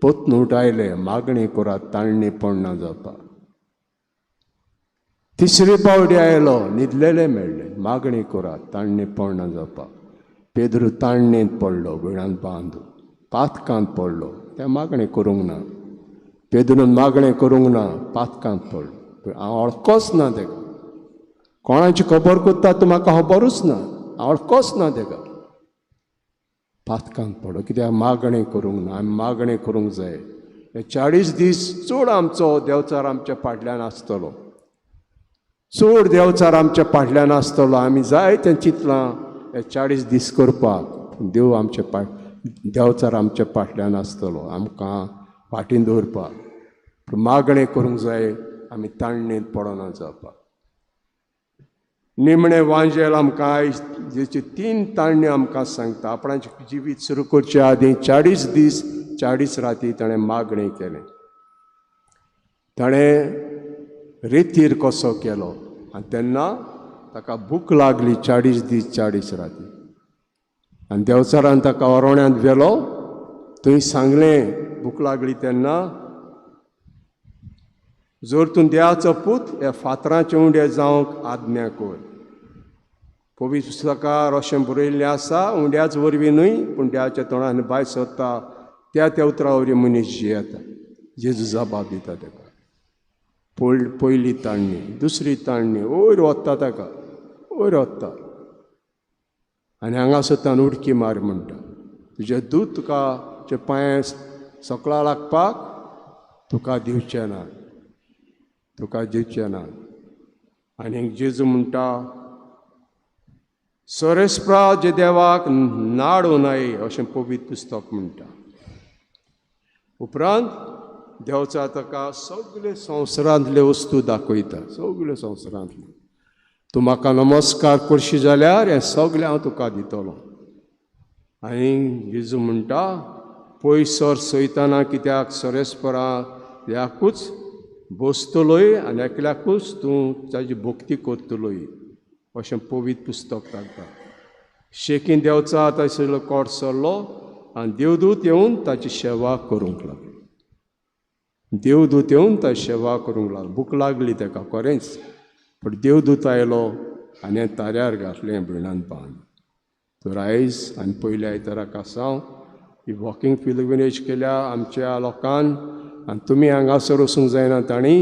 S2: पोत्न उठायले, मागणें करात, ताणें पडना जावपाक. तिसरे पावटी आयलो, न्हिदलेले मेळ्ळे, मागणें करात, ताणें पडना जावपाक. पेद्रू ताणेंत पडलो, वेळान बांदू पातकांत पडलो, तें मागणें करूंक ना. पेद्रून मागणें करूंक ना, पातकांत पडलो. हांव वळखोच ना तेका, कोणाची खबर करता तूं म्हाका खबरूच ना, हांव वळखोच ना तेका. पातकांत पडलो कित्याक मागणें करूंक ना. आमी मागणें करूंक जाय. हे 40 दीस चड आमचो देवचार आमच्या फाटल्यान आसतलो, चड देवचार आमच्या फाटल्यान आसतलो. आमी जाय तें चिंतलां हे 40 दीस करपाक, देव आमच्या देवचार आमच्या फाटल्यान आसतलो, आमकां फाटीं दवरपाक. मागणें करूंक जाय, आमी ताणणेंत पडना जावपाक. निमणें वांजेल आमकां आयज जेची 3 ताण्ण्यो आमकां सांगता. आपणाचें जिवीत सुरू करचे आदीं 40 दीस 40 राती ताणें मागणें केलें. ताणें रेतीर कसो केलो आनी तेन्ना ताका भूक लागली 40 दीस 40 राती. आनी देवचारान ताका ओरोण्यांत व्हेलो, थंय सांगलें भूक लागली तेन्ना, जर तूं देवाचो पूत ह्या फातरांचे उंडे जावंक आज्ञा कर. पवित्र पुस्तकार अशें बरयल्लें आसा, उंड्याच वरवीं न्हय पूण देवाच्या तोंडान भायर सरता त्या त्या उतरा वरवीं मनीस जियेता. जेजू जबाब दिता ताका. पयली ताण्णी, दुसरी ताण्णी, वयर वता ताका, वयर वता आनी हांगासर तान उडकी मार म्हणटा, तुजें दूद तुका तुजे पांय सकला लागपाक तुका दिवचें ना, तुका दिवचें ना. आनी जेजू म्हणटा, सोरेस्प्रा जे देवाक नाडू नाय अशें पवित्र पुस्तक म्हणटा. उपरांत देवचा ताका सगळे संवसारांतले वस्तू दाखयता, सगळे संवसारांतले. तूं म्हाका नमस्कार करशी जाल्यार हें सगळें हांव तुका दितलो. आनी जेजू म्हणटा, पयसर सयतना कित्याक सोरेस्परा ह्याकूच बसतलोय आनी एकल्याकूच तूं ताजी भक्ती करतलोय अशें पवित्र पुस्तक सांगता. शेकीन देवचा थंयसरलो कोट सरलो आनी देवदूत येवन ताची सेवा करूंक लागली. देवदूत येवन ताची सेवा करूंक लागलो. भूक लागली ताका खरेंच, पूण देवदूत आयलो आनी ताऱ्यार घातलें भिणान बांद. तर आयज आनी पयल्या आयतारा कासांव ही वॉकिंग पिलग्रिमेज केल्या आमच्या लोकान आनी तुमी हांगासर वचूंक जायना तांणी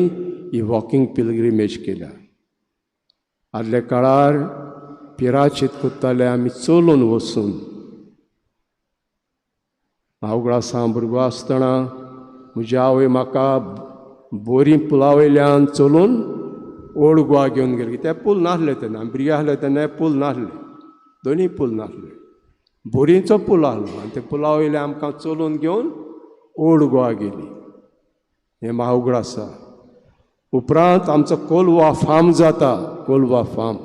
S2: ही वॉकिंग पिलग्रिमेज केल्या. आदल्या काळार पिराचीत करताले आमी चलून वचून. हांव उगडासा भुरगो आसतना म्हजी आवय म्हाका बोरी पुला वयल्यान चलून ओल्ड गोवा घेवन गेली. ते पूल नासले तेन्ना, आमी भुरगे आसले तेन्ना पूल नासले, दोनूय पूल नासले, बोरींचो पूल आसलो आनी त्या पुला वयल्यान आमकां चलून घेवन ओल्ड गोवा गेली. हें म्हाका उगडास आसा. उपरांत आमचो कोलवा फार्म जाता, कोलवा फार्म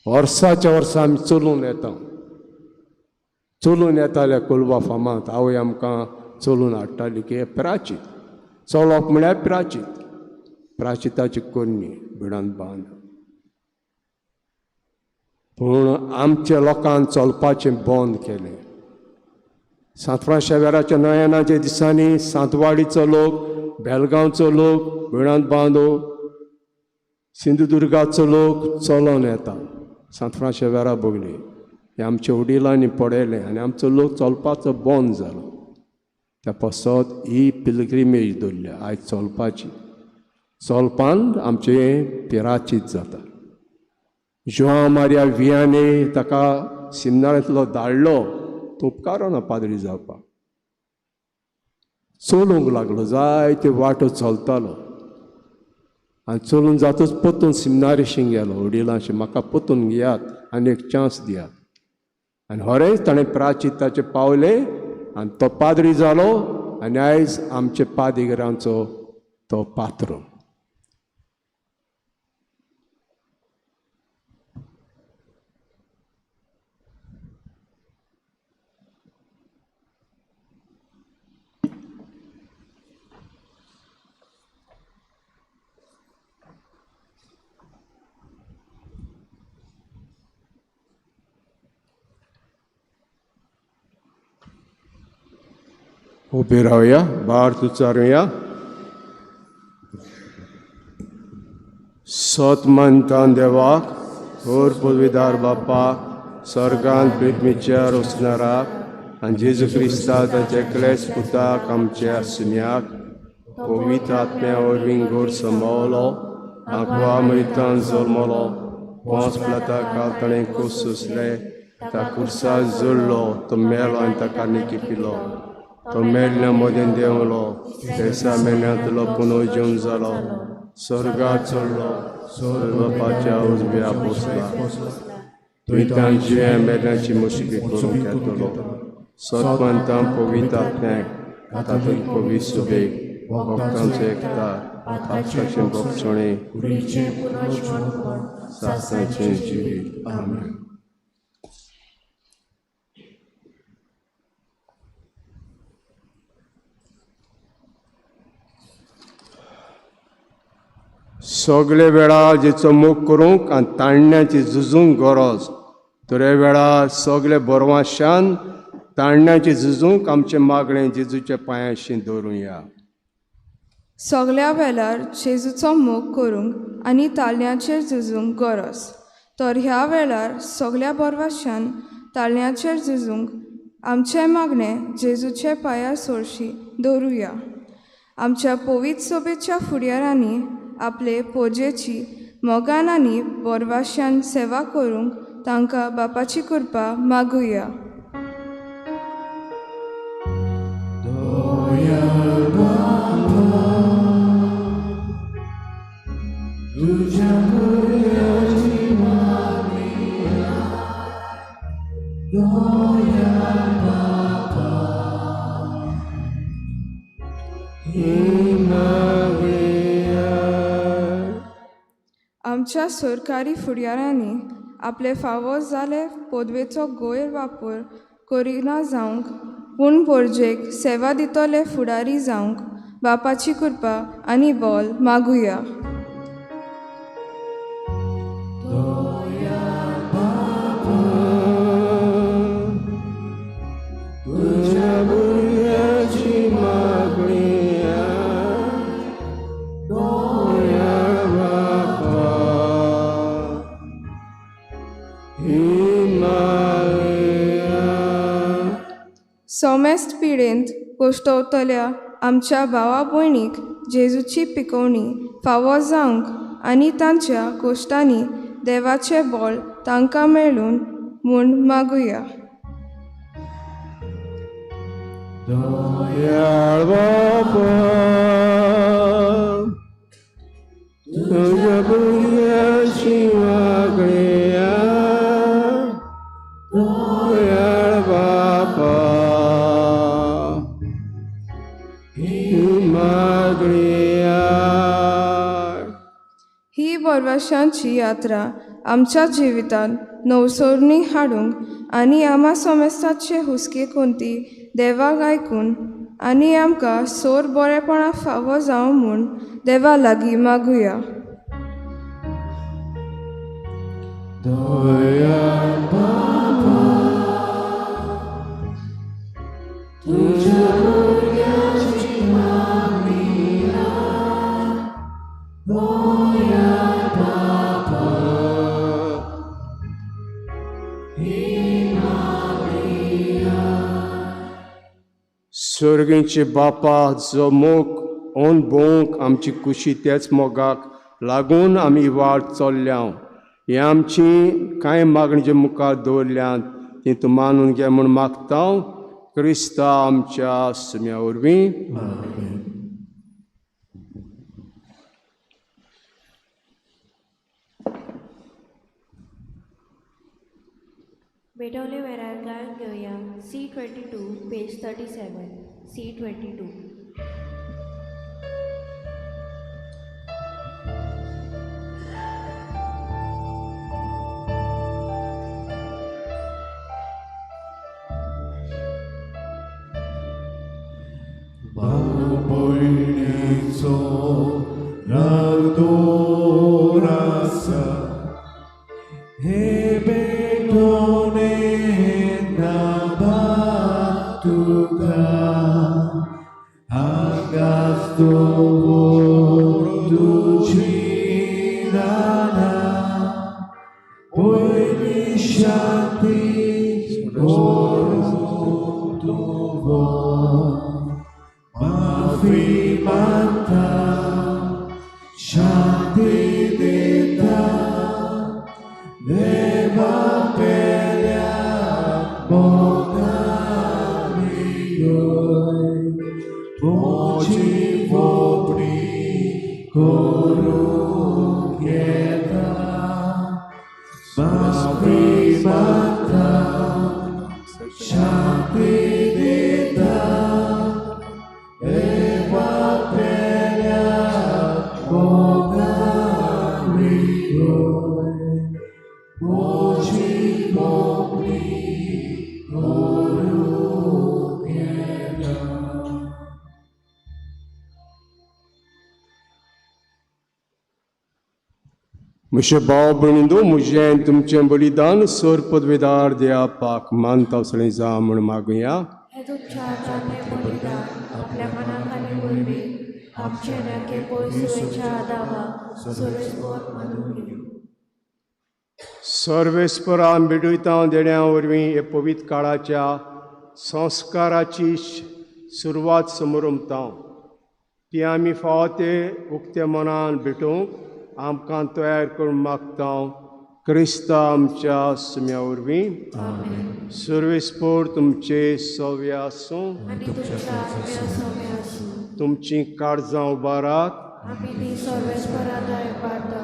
S2: वर्साच्या वर्सा आमी चलून येता, चलून येताले कोलवा फार्मांत. आवय आमकां चलून हाडटाली की हें प्राचीत चलप म्हळ्यार प्राचीत, प्राचिताची करणी भिडान बांद. पूण आमच्या लोकान चलपाचें बंद केलें. सांत फ्रांसिस नयनाच्या दिसांनी सांतवाडीचो लोक, बेलगांवचो लोक, भिणांत बांदो, सिंधुदुर्गाचो लोक चलोन येता सांत फ्रांसिस बगली. हें आमच्या वडिलांनी पळयलें आनी आमचो लोक चलपाचो बंद जालो. त्या पासत ही पिलग्रिमेज दवरल्या आयज चलपाची. चलपान आमचें पिराचीत जाता. जुआंव मारिया वियाने ताका सिमनारांतलो धाडलो, तो उपकारना पाद्री जावपाक. चलूंक लागलो, जायते वाटो चलतालो आनी चलून जातूच परतून सिमनारिशीं गेलो. वडिलांशी म्हाका परतून घेयात आनी एक चान्स दियात. आनी हरेंच ताणें प्राचिताचें पावलें आनी तो पाद्री जालो आनी आयज आमच्या पादिगरांचो तो पात्र. उबे रावया, भार उच्चारुया. सत मानता देवाक, होर पदवीदार बापाक, स्वर्गांत पृथ्वीच्या रोसणाराक आनी जेजू क्रिस्ता ताच्या एकल्याच पुताक आमच्या सुन्याक पवित्र आत्म्या वरवीं गोड समवलो, आंकवा मृतान जल्मलो, पोंस प्लाता काल ताणें कूस सोंसले, ता कुर्सा जोडलो, तो मेलो आनी ताका निकी पिलो. तो मेल्ल्या मदें देंवलो, तेसा मेल्ल्यांतलो पुनर्जन्म जालो, स्वर्गार चडलो, बापाच्या उजव्या बसला. थंय तांची मेल्ल्याची मुसबी करूंक येतलो. सतमंतां पवित्र आत्म्याक, तातूंत पवित्र सुबेक, भक्तांचो एकता, पापसाचें भोगसणें, सासणाचें जिवीत. आमेन. सगळे वेळा जेचो मोग करूंक आनी ताणण्याची झुजूंक गरज, तर ह्या वेळार सगळे बरवाशान ताणण्याची झुजूंक आमचें मागणें जेजूच्या पांयाशी दवरुया.
S7: सगल्या वेळार जेजूचो मोग करूंक आनी ताळ्याचेर झुजूंक गरज, तर ह्या वेळार सगल्या बरवाशान ताळ्याचेर झुजूंक आमचें मागणें जेजूचे पांयार सोरशी दवरुया. आमच्या पवित्र सोबेच्या फुडाऱ्यांनी आपले पोजेची मोगान आनी बोरवाशान सेवा करूंक तांकां बापाची कृपा मागुया. आमच्या सरकारी फुडाऱ्यांनी आपले फावो जाले पदवेचो गैरवापर करिना जावंक, पूण पोरजेक सेवा दितले फुडारी जावंक बापाची कृपा आनी बल मागुया. सोमेस्त पिडेंत कोश्टवतल्या आमच्या भावा भयणीक जेजूची पिकोवणी फावो जावंक आनी तांच्या कोश्टांनी देवाचें बळ तांकां मेळून म्हूण मागुया.
S2: दयाळ बापा, तुज्या भुरग्याची मागणिया, दयाळ बापा, ही मागणिया.
S7: ही बोरवाशांची यात्रा आमच्या जिवितांत नवसरणी हाडूंक आनी आमा सोमेस्ताचे हुस्के कोणती देवाक आयकून आनी आमकां सोर बरेपणा फावो जावं म्हूण देवा लागीं मागुया.
S1: दयाळ बापा, तुज्या भुरग्याची मागणिया, दयाळ बापा, ही मागणिया.
S2: सर्गींचे बापा, जो मोग ओन भोवंक आमची कुशी त्याच मोगाक लागून आमी वाट चल्ल्या, हे आमची कांय मागणीचे मुखार दवरल्यात ती तूं मानून घे म्हूण मागता, क्रिस्ता आमच्या सुम्या वरवीं.
S5: भेटवले वेळार गायन घेवया. C 22 page 37, C 22.
S1: भाव भयणीचो राग आसा, हे भेटोने नाबा तुका. दवर तुजी दानां पयली शांती करूंक तूं माफी मागता शांती दिता देवा पेल्या मोगान रिगय म्हजी भोपणी करूंक येता माफी मागता शांती दिता देवा पेल्या मोगान रिगय म्हजी भोपणी करूंक येता.
S2: म्हजे भाव भयणींनो, म्हजें तुमचें बलिदान सर पदवेदार देवा मानता सगळें जा म्हूण मागुया.
S5: हे तुमच्या हातांतलें बलिदान आपल्या मनाक आनी वरवीं आमचे नाके पयसुवेच्या दावाक सर्वेस्पर मानून घेवं.
S2: सर्वेस्परान भेटयता देण्या वरवीं हे पवित्र काळाच्या संस्काराची सुरवात समरमता ती आमी फावो ते उक्त्या मनान भेटोवंक आमकां तयार करून मागता क्रिस्ता आमच्या सुम्या वरवीं. सर्वेस्पर तुमचे सव्य आसूं.
S5: आनी तुमच्या आत्म्या समें आसूं.
S2: तुमचीं काळजां उबारात.
S5: आमी ती सर्वेस्परा दाय पाडता.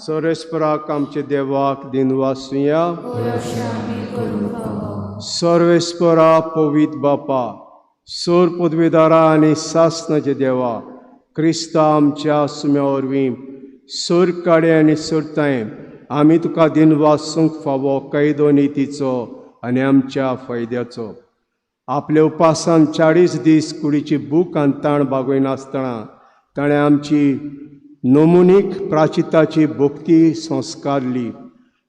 S2: सर्वेस्पराक आमच्या देवाक दिनवासुया.
S5: होय, अशें आमी करूंक फावो.
S2: सर्वेस्परा पवित्र बापा, सोर पदवेदारा आनी सासनाचे देवा, क्रिस्ता आमच्या सुम्या वरवीं सोर काडे आनी सोरताय आमी तुका दिनवासूंक फावो कैदो नितीचो आनी आमच्या फायद्याचो. आपल्या उपासान 40 दीस कुडीची भूक आनी ताण बागयनासतना ताणें आमची नमुनीक प्राचिताची भक्ती संस्कारली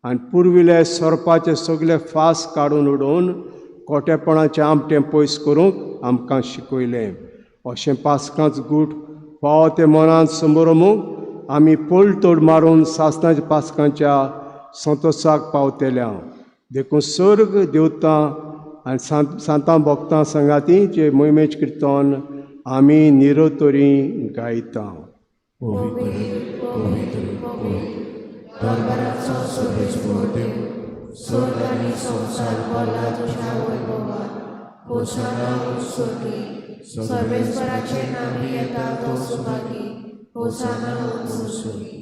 S2: आनी पुर्विल्ले सोरपाचे सगळे फास काडून उडोवन कोटेपणाचें आमटें पयस करूंक आमकां शिकयलें. अशें पासकांच गूट फावो तें मनांत समरमूंक आमी पलतोड मारून सासणाच्या पासकांच्या संतोसाक पावतल्या. देखून सर्ग देवतां आनी सांतां भक्तां सांगाती जे मोहिमेच किर्तन आमी निरोतरी गायता.
S1: पवित्र, पवित्र, पवित्र दरबाराचो सर्वेस्पर देव, स्वर्ग आनी संवसार
S5: भरला तुज्या वैभवान. होसाना उत्सर्गी. सर्वेस्पराचे नामी येता तो सुभागी. होसाना उत्सर्गी.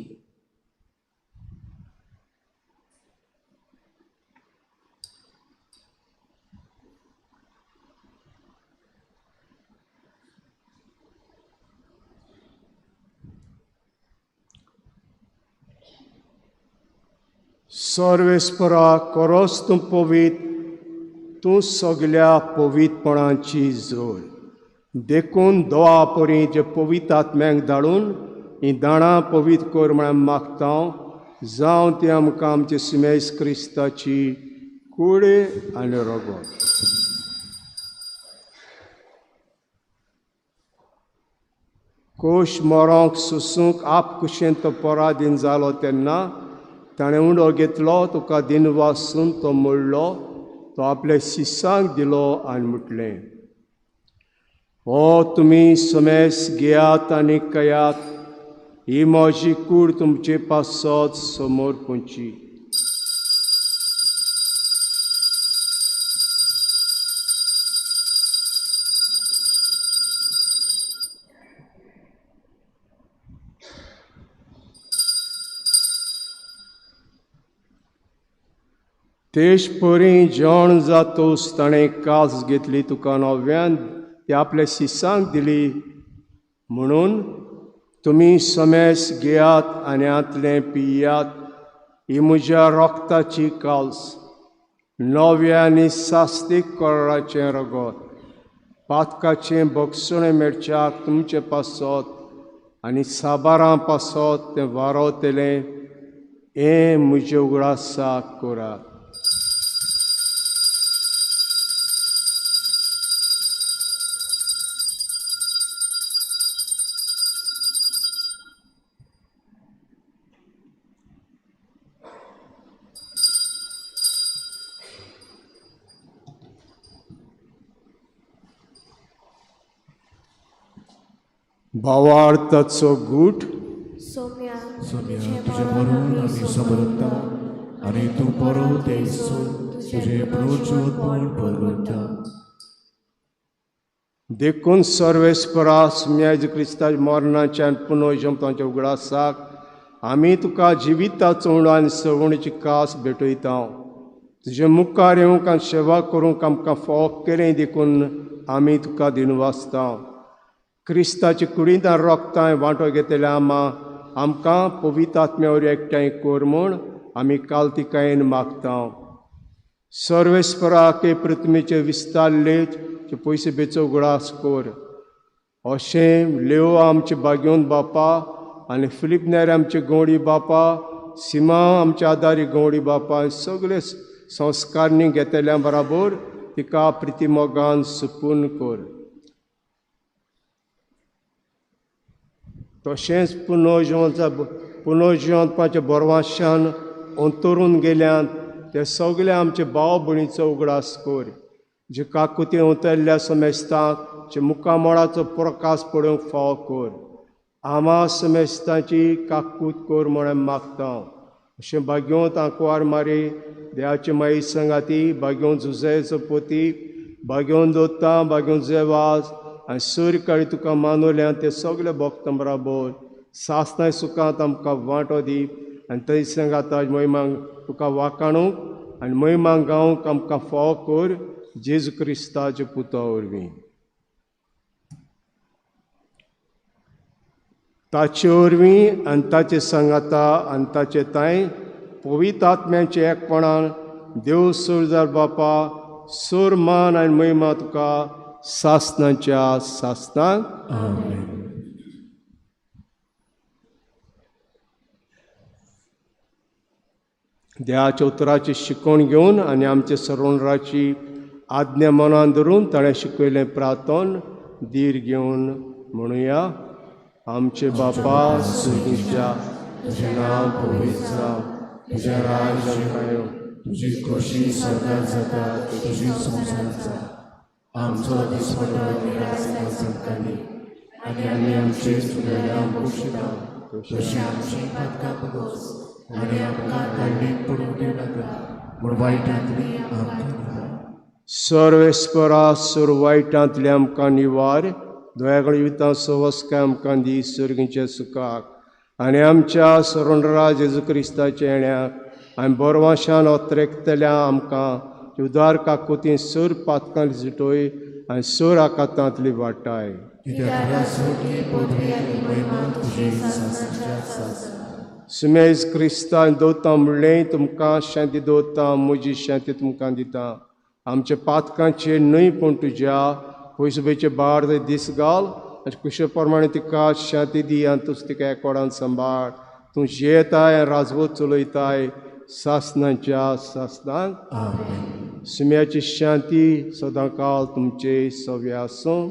S2: सर्वेस्परा करोस तूं पवित्र, तूं सगल्या पवित्रपणाची जोड. देखून दोवा परी जे पवित्र आत्म्यांक धाडून हीं दाणां पवित्र कर म्हळ्यार मागता जावं ती आमकां आमचे सिमेस क्रिस्ताची कूड आनी रगत. कोश मरोंक सोसूंक आप कुशेन तो पराधीन जालो तेन्ना ताणें उंडो घेतलो, तुका दिनवासून तो मोडलो, तो आपल्या शिसांक दिलो आनी म्हटलें, हो तुमी समेस घेयात आनी कयात, ही म्हजी कूड तुमचे पासत समोर पोंची. तेश परी जेवण जातोस ताणें कास घेतली तुका नव्यान ती आपल्या शिसांक दिली म्हणून तुमी समेस घेयात आनी आंतलें पियात, ही म्हज्या रक्ताची काल्स, नव्या आनी सास्तीक कराराचें रगत, पातकाचें बक्षणें मेळच्याक तुमचे पासत आनी साबारां पासत तें वारवतलें, हें म्हजें उगडासाक करात. भावार्थाचो गूट
S5: सोम्या
S1: सोम्या तुजें मरण आमी समरता आनी तूं परत येयसर तुजें पुनर्जिवतपण परगटता.
S2: देखून सर्वेस्परा सुम्या जेजू क्रिस्ताच्या मरणाच्या आनी पुनर्जल्माच्या उगडासाक आमी तुका जिविताचो उणो आनी सवणीची कास भेटयता. तुजे मुखार येवंक आनी सेवा करूंक आमकां फावो केलें देखून आमी तुका दिनवासता. क्रिस्ताचे कुडींत आनी रोगतांय वांटो घेतल्या आमा आमकां पवित्र आत्म्या वरवीं एकठांय कर म्हूण आमी कालतिकायेन मागता. सर्वेस्पराक पृथ्वीचे विस्तारले पयशे बेचो उगडास कर. अशें लेव आमचे बागेवन बापा आनी फिलीप नेर आमचे गवडी बापा, सिमा आमचे आदारी गवडी बापा, सगळे संस्कारणी घेतल्या बराबर तिका प्रितीमोगान सुपून कर. तशेंच पुनर्जिवंतपाच्या बरवाशान अंतरून गेल्यान ते सगळे आमचे भाव भयणीचो उगडास कर. जे काकुती उतरल्या समेस्तांक जे मुखामळाचो प्रकाश पडूंक फावो कर. आमा समेस्तांची काकूत कर म्हण मागता. अशें बागेवंत आंकवार मारी देवाचे माई संगाती बागेवन जुजेचो पोती बागेवन दोता बागेवन जेवाज आनी सूर काळी तुका मानवल्या ते सगळे भक्तां बराबर सासणाय सुखांत आमकां वांटो दी आनी थंय सांगाता महिमांक तुका वाकाणूंक आनी महिमांक गावंक आमकां फावो कर जेजू क्रिस्ताच्या पुता वरवीं. ताचे वरवीं आनी ताचे सांगाता आनी ताचे तांय पवित्र आत्म्याचे एकपणान देव सुरजार बापा सूर मान आनी महिमा तुका सासणाच्या सासणाक.
S1: आमेन.
S2: देवाच्या उतराची शिकवण घेवन आनी आमच्या सर्वणराची आज्ञा मनान धरून ताणें शिकयलें प्रार्थन धीर घेवन म्हणुया. आमचे बापा सुगीच्या
S1: तुजें नांव पवित्र जावं, तुजें राज्य येवं, तुजी खोशी स्वर्गात जाता तशी संवसारांत जावं. आमचो दिसपडो निराश आमकां दी आनी आमी आमचे चुकलेल्यांक बक्षिता तशी आमची पातकां बगोस आनी आमकां काडणीक पडूंक दिवनाका पूण वायटांतली आमकां निवार.
S2: सर्वेस्परा सुर वायटांतले आमकां निवार, दयाळ जिवितां सवस्काय आमकां दी सर्गीच्या सुखाक आनी आमच्या सरोंडरा जेजू क्रिस्ताच्या येण्याक आनी बरवाशान अत्रेकतल्या आमकां उदार काकुती सूर पातकां जुटोय आनी सूर आकातांतली वाटाय. सुमेज क्रिस्तान दवरता म्हणलें तुमकां शांती दवरता, म्हजी शांती तुमकां दिता. आमच्या पातकांचेर न्हय पूण तुज्या पयसुबेचे बार दीस घाल आनी कुशे प्रमाणे तिका शांती दी आनी तूं तिका एकोडान सांबाळ. तूं जियेताय आनी राजवत चलयताय सासणाच्या सासणाक. सुम्याची शांती सदांकाल तुमचे सव्य आसूं.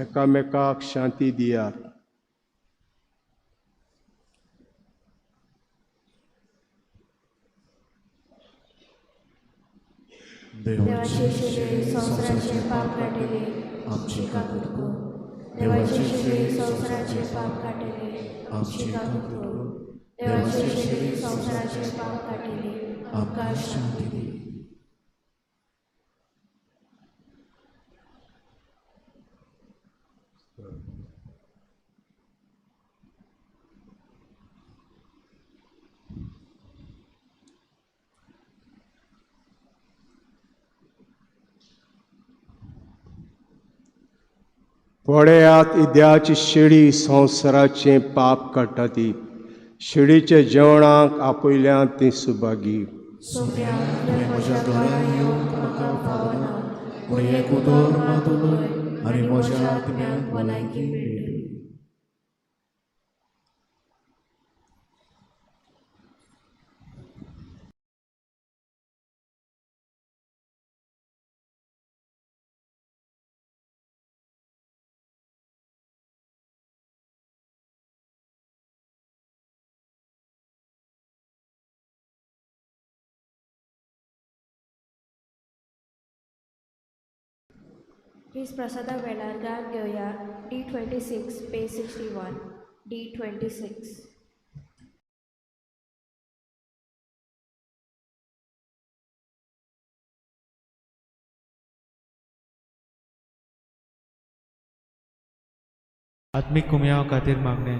S2: एकामेकाक शांती दियात.
S5: देवाचे शिरे संवसाराचे पाप काडटले आमची काकूत कर. देवाचे शिरे संवसाराचे पाप काडटले आमची काकूत कर. देवाचे शिरे संवसाराचे पाप काडटले आमकां शांती दी.
S2: पळयात इद्याची शिडी संवसाराचें पाप काडटा ती शिडीच्या जेवणाक आपयल्यात ती सुभागी.
S1: सोम्या तुवें म्हज्या घरा येवंक म्हाका फावना, पूण एक उतर मात उलय आनी म्हज्या आत्म्याक भलायकी मेळटली.
S5: प्लीज प्रसादा वेळार गान घेवया D 26 page 61 D 26.
S8: आत्मीक कुमयाव खातीर मागणें.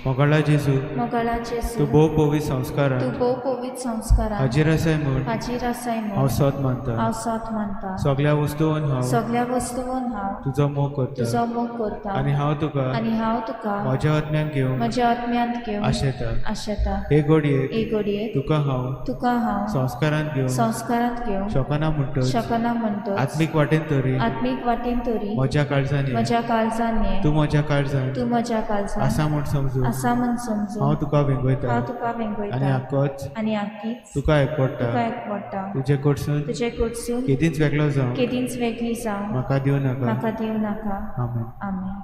S8: मोगाळा जेजू,
S9: मोगाळा जेजू,
S8: तूं भोव पवित्र संस्कारान
S9: तूं भोव पवित्र संस्कारान
S8: हाजीर आसाय म्हूण
S9: हाजीर आसाय म्हूण
S8: हांव सोद मानता.
S9: हांव सोद मानता.
S8: सगल्या वस्तून हांव
S9: सगल्या वस्तून हांव
S8: तुजो मोग करता
S9: तुजो मोग करता
S8: आनी हांव तुका
S9: आनी हांव तुका
S8: म्हज्या आत्म्यान घेवंक
S9: म्हज्या आत्म्यांत घेवंक
S8: आशेता.
S9: आशेता.
S8: हे घडयेक
S9: हे घडयेक
S8: तुका हांव
S9: तुका हांव
S8: संस्कारांत घेवंक
S9: संस्कारांत घेवंक
S8: शकना म्हणटच
S9: शकना म्हणटच
S8: आत्मीक वाटेन तरी
S9: आत्मीक वाटेन तरी
S8: म्हज्या काळजान ये.
S9: म्हज्या काळजान ये.
S8: तूं म्हज्या काळजान
S9: तूं म्हज्या काळजान
S8: आसा म्हूण समजून
S9: आसा म्हूण समजून
S8: हांव तुका वेंगयता
S9: हांव तुका वेंगयता
S8: आनी आकोच
S9: आनी आकीच
S8: तुका एकवडटा.
S9: तुका एकवडटा.
S8: तुजे कडसून
S9: तुजे कडसून
S8: केदींच वेगळो जावं
S9: केदींच वेगळी जावं
S8: म्हाका दिवं नाका.
S9: म्हाका दिवं नाका.
S8: आमेन.
S9: आमेन.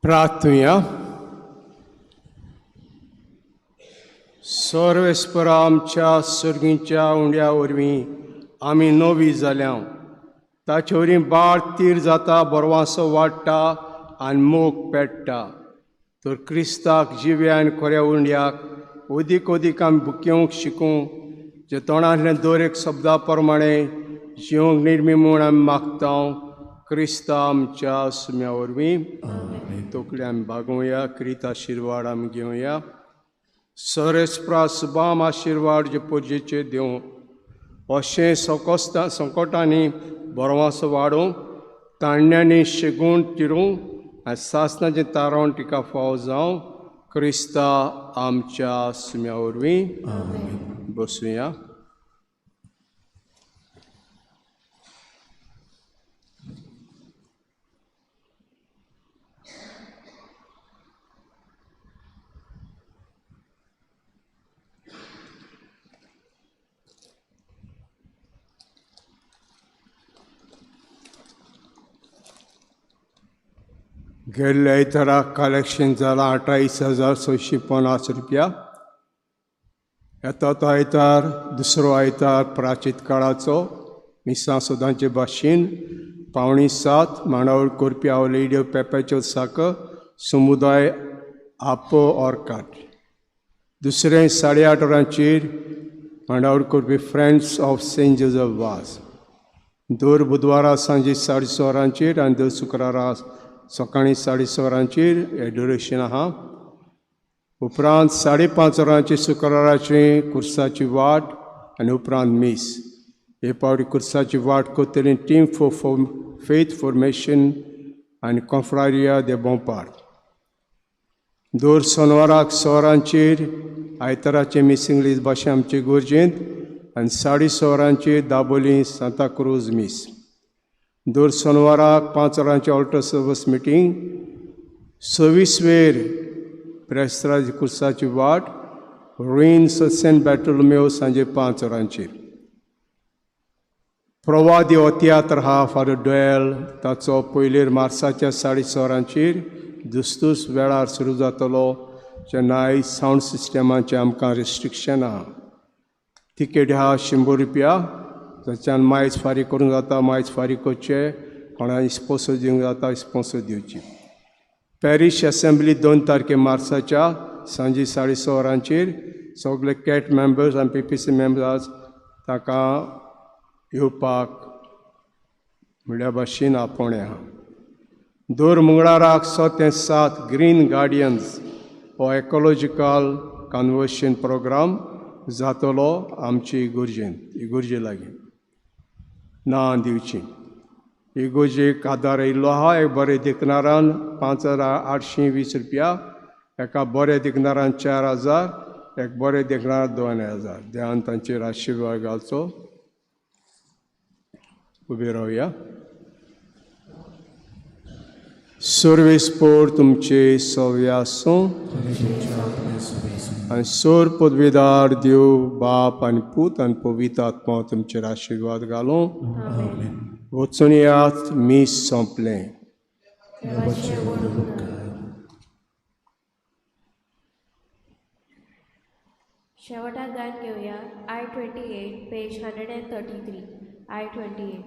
S2: प्रार्थुया. सर्वेस्परा आमच्या सर्गींच्या उंड्या वरवीं आमी नवी जाल्या. ताचे वरवीं बाळ तीर जाता, बरवासो वाडटा आनी मोग पेट्टा. तर क्रिस्ताक जिव्या आनी खऱ्या उंड्याक अदीक अदीक आमी भुकेवंक शिकूं, जे तोंडांतल्या दर एक शब्दा प्रमाणे जिवंक निर्मी म्हूण आमी मागता. क्रिस्ता आमच्या सुम्या वरवीं तकली आमी बागोवया. क्रीत आशिर्वाद आमी घेवया. सरेस्प्रा सुबाम आशिर्वाद जे पुजेचेर दिवं, अशें संकश्टा संकटांनी बरवासो वाडोवं, ताण्यांनी शिगूण तिरूं आनी सासणाचें तारण टिका फावो जावं. क्रिस्ता आमच्या सुम्या वरवीं. बसुया. गेल्ल्या आयताराक कलेक्शन जालां 28,650 रुपया. येता तो आयतार दुसरो आयतार प्राचीत काळाचो मिसां सदांचे भाशेन 6:45 मांडावळ करपी our lady of पेपेचो साक समुदाय आपो ऑर्काट. दुसरें 8:30 वरांचेर मांडावळ करपी friends of Saint Joseph Vaz. दर बुधवारा सांजे 6:30 वरांचेर आनी दर शुक्रारा सकाळीं 6:30 वरांचेर एडोरेशन आहा. उपरांत 5:30 वरांचेर शुक्राराचे कुर्साची वाट आनी उपरांत मीस. हे पावटी कुर्साची वाट करतली टीम फॉर फेथ फॉर्मेशन आनी कॉन्फ्रारिया दे बोंपार. दर सोनवाराक 6 वरांचेर आयताराचे मीस इंग्लीश भाशे आमचे गोरजेंत आनी 6:30 वरांचेर दाबोली सांताक्रूज मीस. दर सोनवाराक 5 वरांचे ऑल्टर सर्वीस मिटींग. 26 वेर प्रेस्त्राज कुर्साची वाट रुइन्स सेंट बॅटोलोमेव सांजे 5 वरांचेर. प्रवादी हो तियात्र हा फादर डोयल ताचो पयलीर मार्साच्या 6:30 वरांचेर दुस्तूस वेळार सुरू जातलो. जेन्ना सावंड सिस्टमाचें आमकां रिस्ट्रिक्शन आहा. तिकेट आहा 100 रुपया. ताच्यान मायज फारीक करूंक जाता, मायज फारीक करचे. कोणाक स्पोन्सर दिवंक जाता, स्पोन्सर दिवची. पॅरीश एसेंब्ली 2 तारखे मार्साच्या सांजे 6:30 वरांचेर सगळे कॅट मेंबर्स आनी PPC members ताका येवपाक म्हणल्या भाशेन आपोवणें आहा. दर मंगळाराक 6 ते 7 ग्रीन गार्डियन्स हो एकॉलॉजिकल कन्वर्शन प्रोग्राम जातलो आमचे इगोर्जेंत. इगोर्जे लागीं नांव दिवची. इगोर्जेक आदार येयल्लो आहा. एक बरें देखणारान 5,820 रुपया, एका बरें देखणारान 4,000, एक बरें देखणार 2,000. देवान तांचेर आशिर्वाद घालचो. उबे रावया. सर्वेस्पोर तुमचे सव्य आसूं आनी सोर पदवीदार देव बाप आनी पूत आनी पवित्र आत्मा तुमचेर आशिर्वाद घालूं. वचून यात. मीस सोंपलें.
S5: शेवटाक गायन घेवया. I-28 page 133. I-28.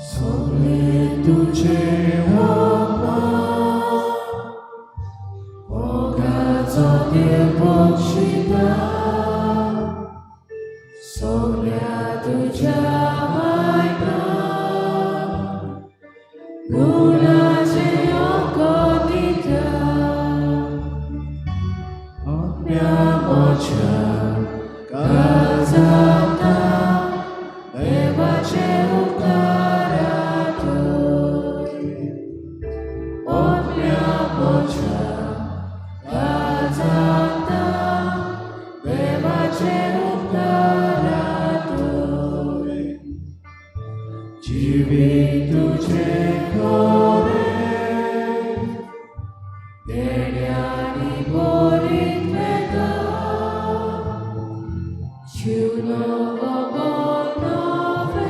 S1: सगळे तुझे मोगाचो देव बक्षिता, सगळ्या तुझ्या वायटा गुणाचे वखद दिता. आत्म्या म्हज्या काळजांत देवाचे उपकारातूय.
S5: Tu novo bona fe,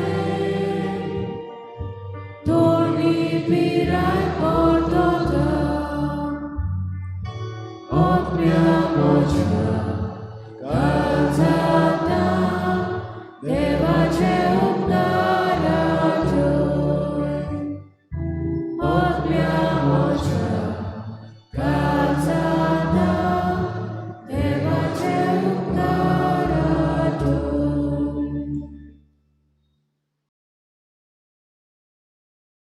S5: torni pirai.